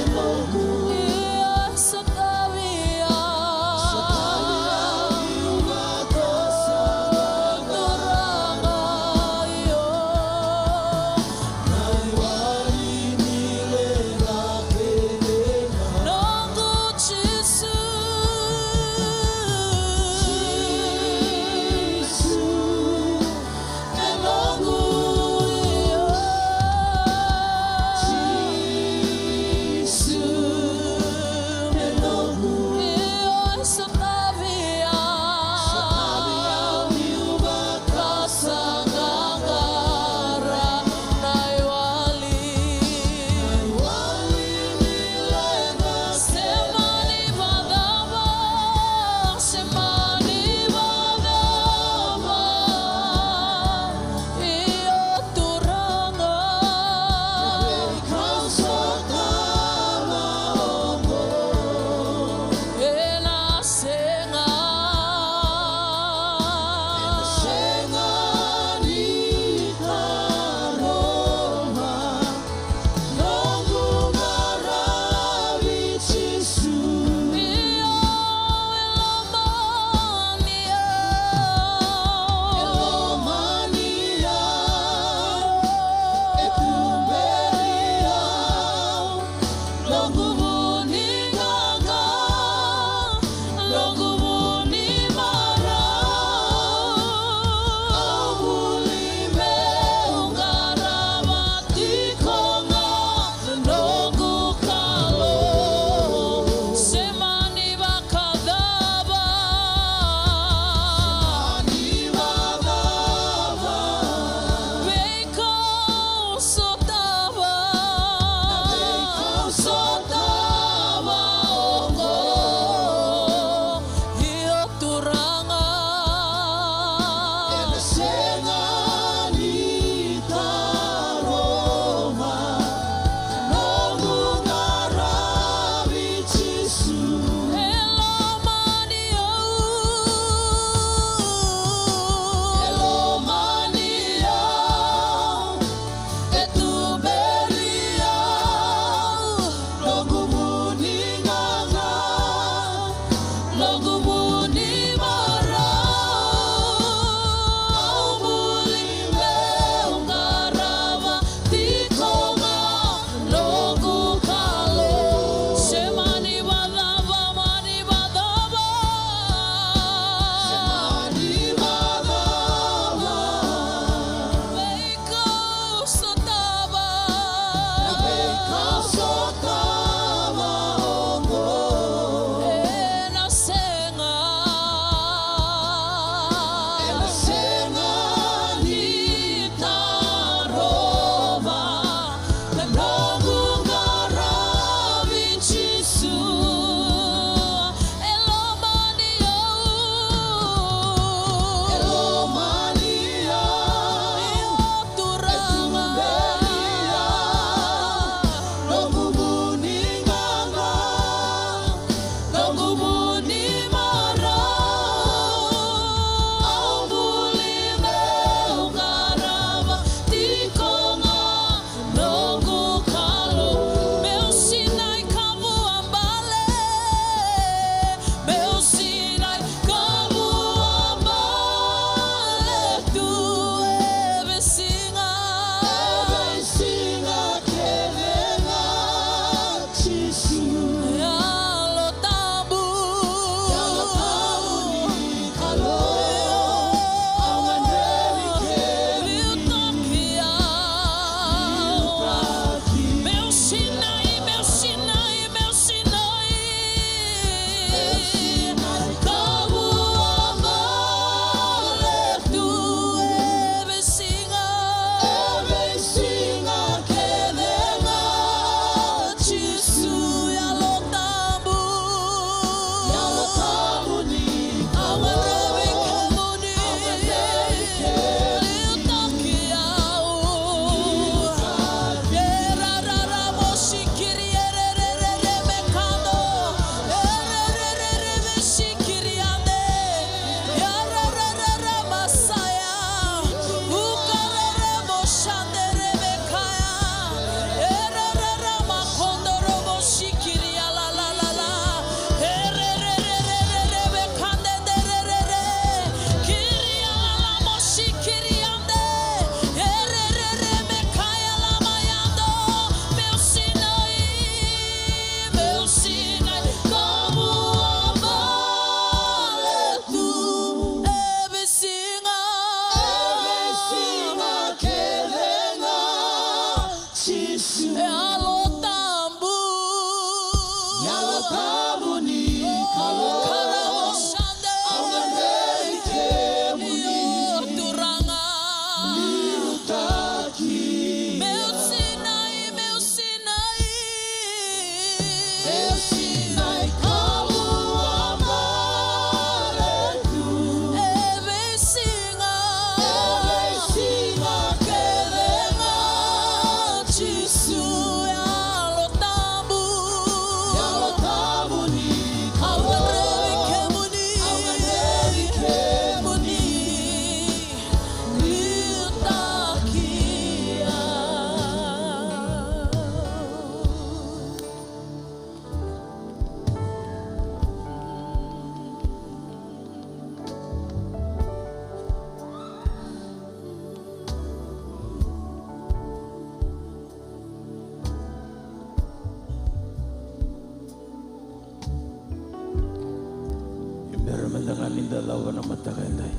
ga ni da cava na mataka edai.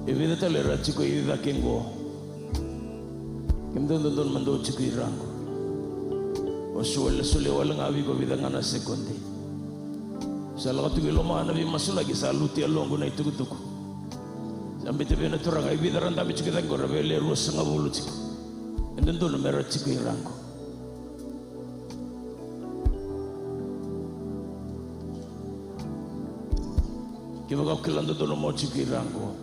E vica tale era tiko i cake qo. Kemudou dodonu me dou tiko i ra qo. Au sa wale solia wale ga vei iko vica ga na sekodi. Sa lako tiko i loma na veimasulaki, sa lutu e yaloqu na itukutuku. Sa biuta vei na Turaga, e vica era dabe tiko i cake qo, ra via le ruasagavulu tiko. E dodonu me ra tiko i ra qo. Kevaka o kila dodonu mo tiko i ra qo,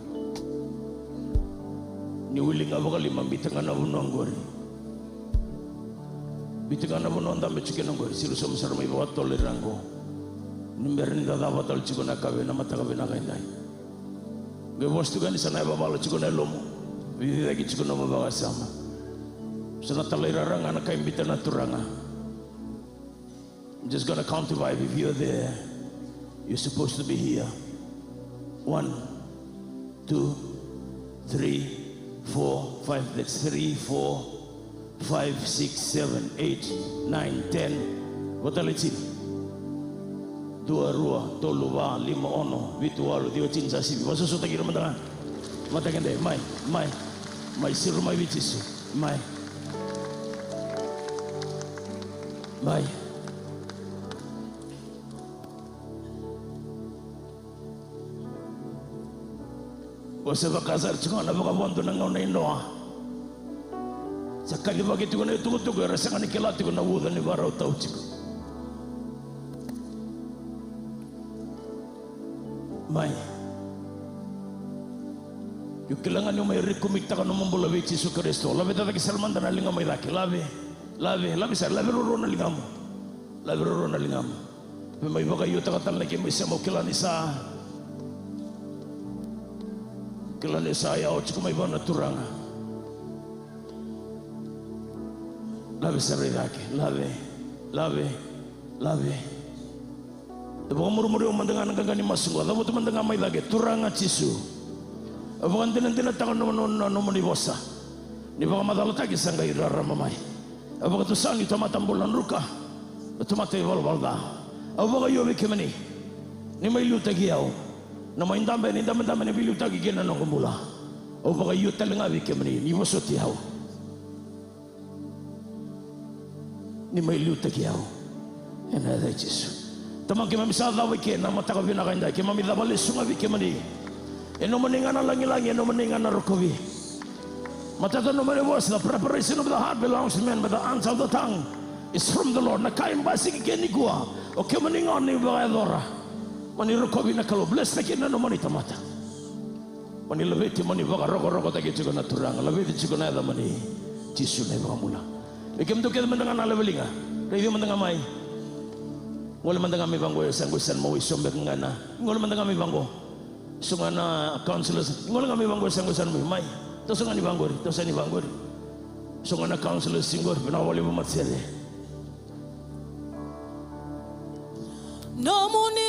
ni wili ga vakalima, biuta ga na vanua qori. Biuta ga na vanua o dabe tiko kina qori, sa rui sauma sara mai vakatotolo i ra qo. Ni bera ni da cava tale tiko na ka vei na mataka vinaka edai. Qai vosa tiko yani, sa na yavavala tiko na yalomu. Veiciciyaki tiko na nomu vakasama. Sa na talairawarawa ga na ka e biuta na Turaga. I'm just gonna count to five. If you're there, you're supposed to be here. One, two, three, four, five. That's three, four, five, six, seven, eight, nine, ten. Vata tale tini. Dua, rua, tolu, va, lima, ono, vitu, walu, ciwa, tini, sa sivi. Vakasausataki ira mada ga. Mataka edai, mai, mai. Mai, siro mai vei Jisu. Mai. Mai. O se vaka sara tiko na vakavodo na gauna i Noa. Sa kacivaki tiko na itukutuku, era sega ni kila tiko na uca ni vakarau tau tiko. Mai. Io, kila ga ni o mai recommit-taka nomu bula vei Jisu Karisito. Lave cake sara mada na ligamu i cake. Lave, lave, lave sara, lave ruarua na ligamu. Lave ruarua na ligamu. Me mai vakaiutaka tale na kemu isema, o kila ni sa, kila ni sa yawa tiko mai vua na Turaga. Lave sara i cake, lave, lave, lave. E vakamurimuri au mada ga na qaqa ni masu qo, cavuta mada ga mai cake. Turaga Jisu, au vakadinadinataka na nomuni vosa. Ni vakamacalataki sa qai rarama mai. Au vakatusa niu tamata bula druka, na tamata ivalavala ca. Au vakaio vei kemuni ni mai liutaki au. Na mai dabe ni dabedabe ni veiliutaki kei na noqu bula. Au vakaio tale ga vei kemuni ni vosoti au. Ni mai liutaki au ena yaca i Jisu. Tamaqu, keimami sa cava i ke na mataka vinaka edai, keimami cava lesu ga vei kemuni. E nomuni ga na lagilagi, e nomuni ga na rokovi. Matata nomuni vosa, the preparation of the heart belongs to man, but the answer of the tongue is from the Lord. Na ka e basika i ke nikua, o kemuni ga ni vakayacora. Moni rokovi na Kalou, bless-taki na nomuni tamata. Moni laveti, moni vakarokorokotaki tiko na Turaga, laveti tiko na yacamuni. Jisu na iVakabula. Vei kemudou kece mada ga na laveliga, raici mada ga mai. Gole mada ga mai vaqo, e sa qo, sa na mawe, so beka ga na. Gole mada ga mai vaqo. So ga na counselors, gole ga mai vaqo, e sa qo, sa na mawe, mai. Toso ga ni vaqori, toso ga ni vaqori. So ga na counselors, qori, vinaka vakalevu Matsele. Nomuni